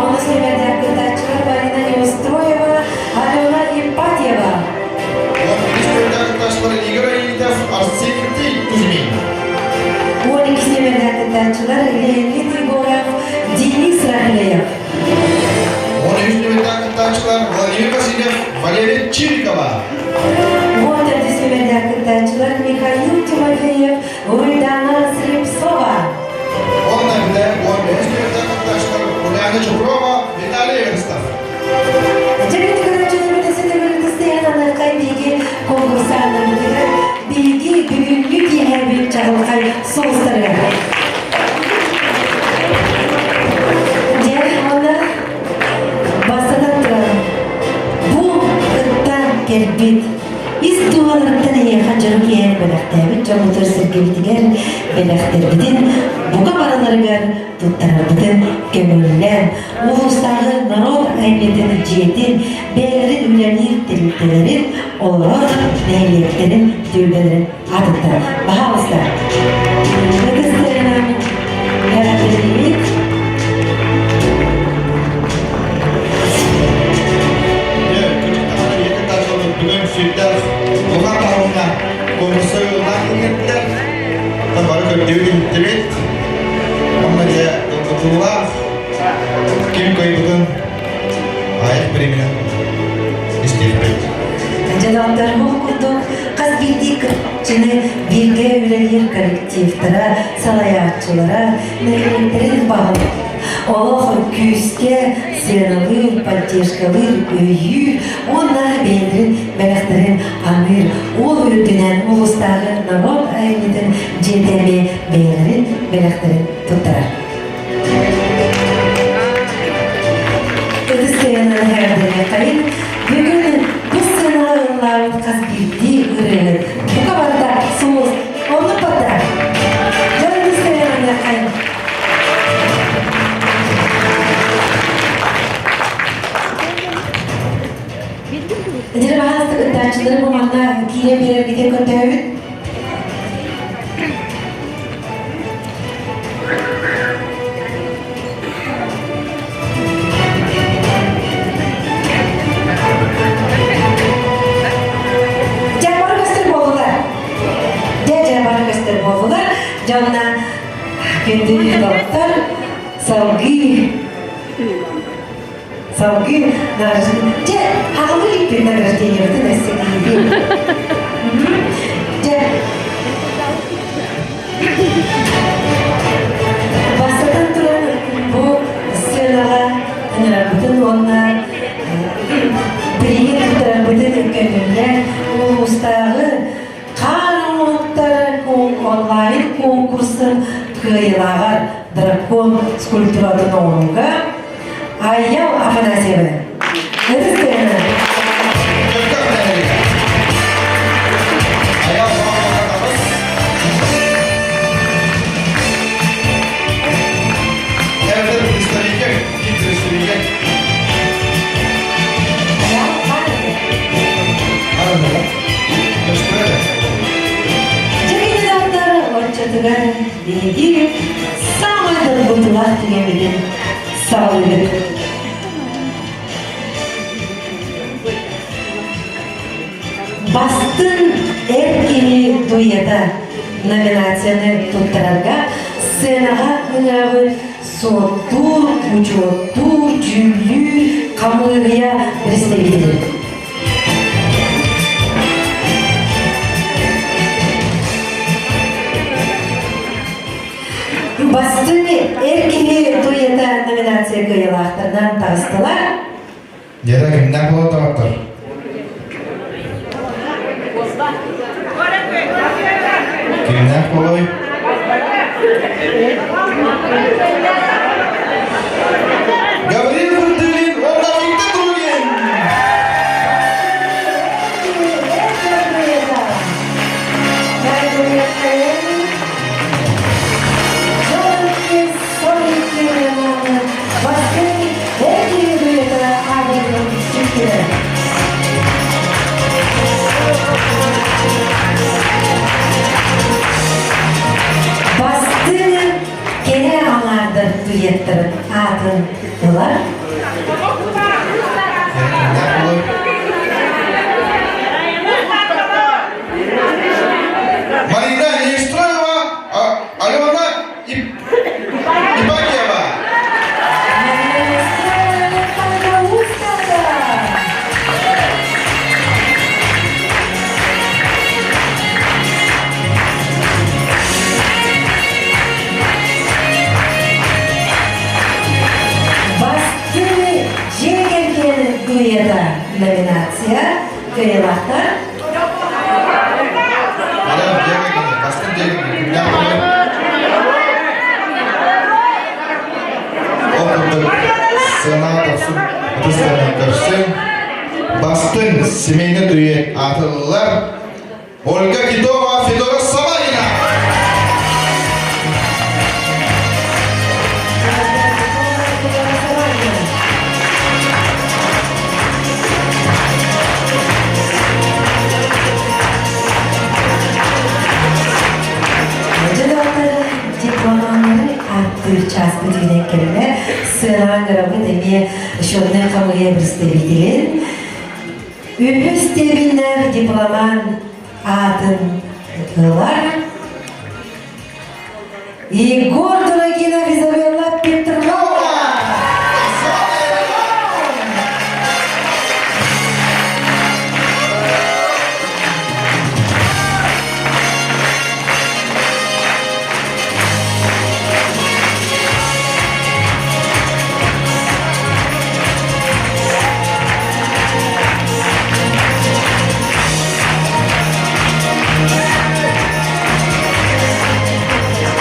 Онус нүмердээх кыттааччылар Марина Неустроева, Алена Ипатьева. 11 нүмердээх кыттааччылар Игорь Аинитов, Арсентий Кузьмин. 12 нүмердээх кыттааччылар Леонид Егоров, Денис Рахлеев. 13 нүмердээх кыттааччылар Владимир Васильев, Валерия Чирикова. 14 нүмердээх кыттааччылар Михаил. Чупрова, Виталий Эверстов. Дьэ, көрөөччүлэрбит өссө анархай биһиги конкурсааннарбытыгар биһиги бүгүҥҥү киэһэбит чаҕылхай сулустарыгар. Дьэ, уонна бастатан туран, бу кыттан кэлбит ис дууһаларыттан эйиэхэ дьону киэһэн бэлэхтээбит дьоммутугар сэргэбитигэр бэлэхтэрбитин бука барыларыгар туттарарбытын көҥүллээн, улуустааҕы норуот айымньытын дьиэтин, бэйэлэрин үлэлиир тэрилтэлэрин, олорор нэһилиэктэрин түөлбэлэрин аатыттан баһаалыста. Ытыс тыаһынан эҕэрдэлиибит. Бүгүн сүрдээх улахан таһымҥа конкурса ыыллаах киирдилэр. Бары көрдүбүт иһиттибит. Онно дьэ долгутуулаах ким кыайбытын айах бириминэн истиэхпит. Дьэ, бу курдук хас биирдии кыттааччыны бииргэ үлэлиир коллективтара, салайааччылара, нэһилиэктэрин баһылык олох күүскэ сыаналыыр, поддержкалыыр, өйүүр уонна бэйэлэрин бэлэхтэрин аныыр. Ол үрдүнэн улуустааҕы норуот айымньытын дьиэтэ эмиэ бэйэлэрин бэлэхтэрин туттарар. Ытыс тыаһынан эҕэрдэлиэххэйин. Бүгүн бу сценаҕа ыллаабыт хас биирдии ырыаһыт бука барыта сулус, оннук барда. Дьон ытыс тыаһынан Дьэ, баһаалыста кыттааччылары бу манна киирэн биэрэргитин көрдөһөбүт. Дьэ, бары көстөр буоллулар. Дьэ, дьэ, бары көстөр буоллулар. Дьонна күндү доҕоттор, салгыы Салгыы дьэ, аҕалыы иликпин награждениебытын өссө киирии. Дьэ, бастатан туран бу сценаҕа ыҥырарбытын уонна билигин туттарарбытын көҥүллээн улуустааҕы Хаан оҥоһуктар онлайн конкурсын кыайыылааҕар дракон скульптуратын оҥорууга Айял Афанасьева. Ытыс тыаһынан. Дьэ, оччотугар биһиги саамай долгутуулаах түгэммитин саҕалыыбыт. Бастыҥ эр киһи дуйата номинацияны туттарарга сценаҕа ыҥырабыт суоттуур, учуоттуур, дьүүллүүр хамыыһыйа представителин. Бастыҥ эр киһи туйата номинация кыайыылаахтарынан таҕыстылар. Дьэ, кимнээх буола доҕоттор? Кимнээх буолуой? Гаврил Куртылин уонна Виктор Другин! Бастыҥ кэрэ аҥаардар дуэттарын аатын ылар. Марина Неустроева, Алена Ипатьева. Кыайыылаахтар. Ол курдук сыанаҕа тахсып ытыс тыаһын көрсөн, бастыҥ семейный дуэт аатырыллар Ольга Титова, Федора Самарина! Дипломаннары ааттыыр чааспыт үүнэн кэллэ. Сыанаҕа ыҥырабыт эмиэ счетнай хамыыһыйа представителин Үһүс степеннээх дипломант аатын ылар Егор Дуракинов Изабелла Петрова.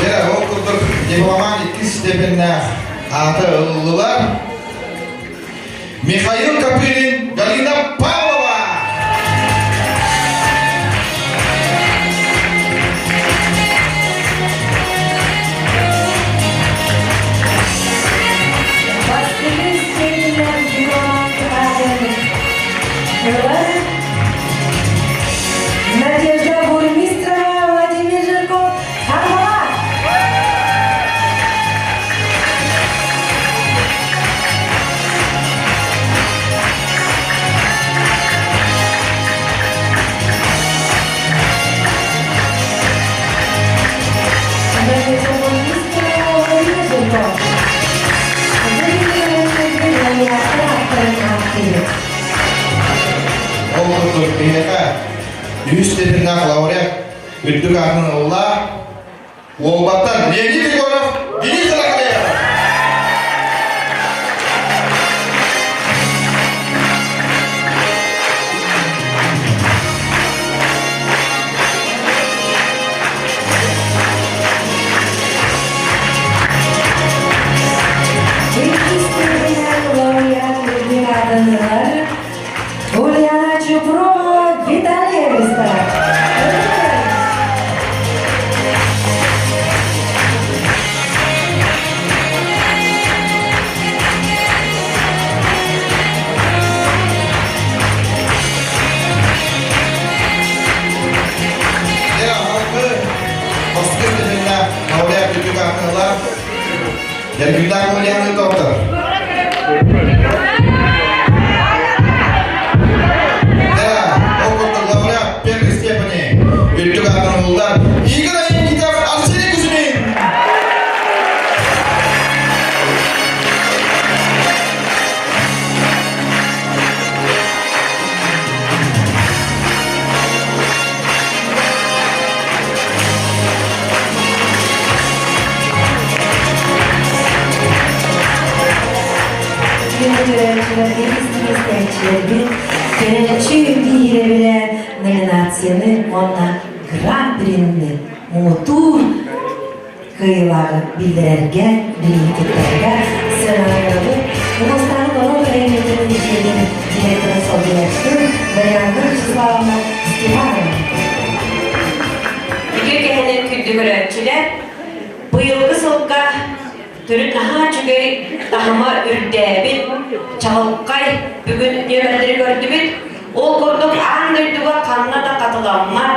Дьэ, ол курдук дипломат иккис степеннээх ааты ыллылар. Михаил Копырин, Галина Павлова! Бастакы степеннээх дипломат аатын ылар Надежда Бурмистрова, Владимир Жирков, Харбала! Надежда Бурмистрова, Владимир Жирков. Ол курдук биһиэхэ үһүс степеннээх лауреат үрдүк аатын ылла Уолбаттан Леонид Егоров, Денис Рахалеев. Иккис степеннээх лауреат үрдүк аатын ылар Ульяна Чупрова, Виталий Эристов. Дьэ, алгы Москва степеннээх лауреат үрдүк аатын ылар Дьэргүннээх Ульяна доктор. Да, ол курдук лауреат первой степени үрдүк аатын ыллар Игорь Аянитов, Арсений Кузьмин! Көрөөччүлэрбит, истээччилэрбит, көрөөччү биһирэбилэ номинацияны уонна гран-прини муҥутуур кыайыылааҕы биллэрэргэ, бирииһи туттарарга сыаналанабыт. Улуустааҕы норуот айымньытын дьиэтин директорын солбуйааччы Варианна Вячеславовна Степанова. Үтүө кэһэнин күндү көрөөччүлэр, быйылгы сылга төрүт наһаа үчүгэй таһыма үрдээбит, чаҕылхай бүгүн нүөмэрдэри көрдүбүт. Ол курдук аан дойдуга ханна да хатыламмат,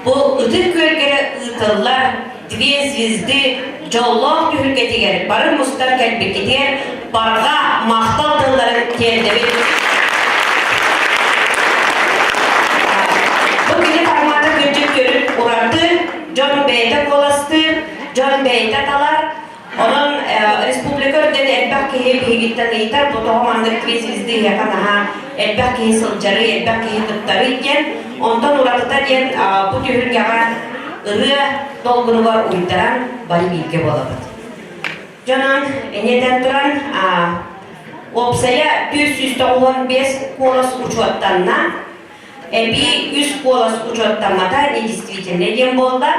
бу ытык күөлгэрэ ыытыллар Две звезды дьоллоох түһүлгэтигэр бары мустар кэлбиккитигэр барҕа махтал тылларын тиэрдэбит. Бу кини формата күнчүк төрүт ураты, дьон бэйэтэ куоластыыр, дьон бэйэтэ талар. Онон республика үрдүнэн элбэх киһи биһигиттэн ыйытар, бу тоҕо маннык Две звезды иһиэхэ наһаа элбэх киһи сылдьарый, элбэх киһи кыттарый диэн. Онтон уратыта диэн бу түһүлгэҕэ ырыа долгунугар уйдаран бары бииргэ буолабыт. Дьонон эниэтэн туран уопсайа 495 куолас учуоттанна. Эбии үс куолас учуоттаммата недействительный диэн буолла.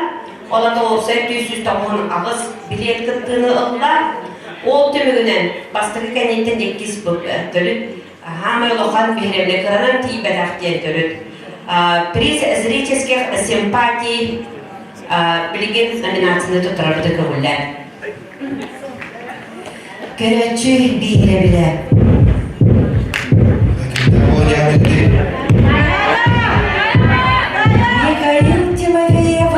Ол ата уопсай 498 билиэт кыттыыны ылла. Ол түмүгүнэн бастакы кэнниттэн иккис төрүт хаамай улахан биһирэбилэ кыранан тиийбэтэх диэн төрүт. Приз зрительских симпатий билигин номинацияны туттарарбыты көҥүллээн. Көрөөччү биһирэбилэ. Михаил Тимофеев.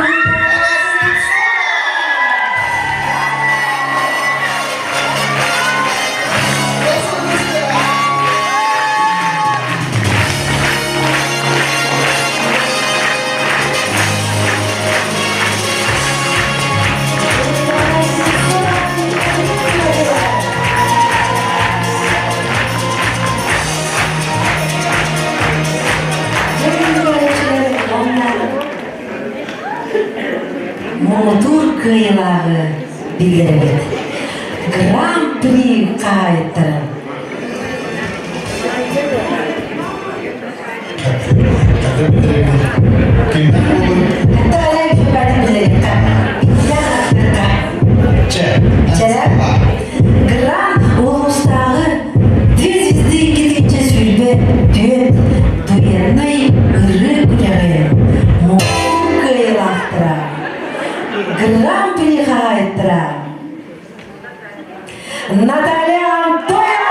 Муҥутуур кыайыылааҕы биллэрэбит. Гран-при хаһаайыттарын Гран улуустааҕы Две звезды 2024 дуэтнай ырыа күрэҕин муҥутуур кыайыылаахтара Гран-при хаһаайыттара Наталья Антонова!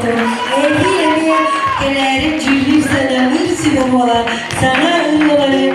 буолуохтун. Эһии эмиэ кэлээри дьүүллүүр сыаналыыр сүбэ буолан саҥа ырыалары.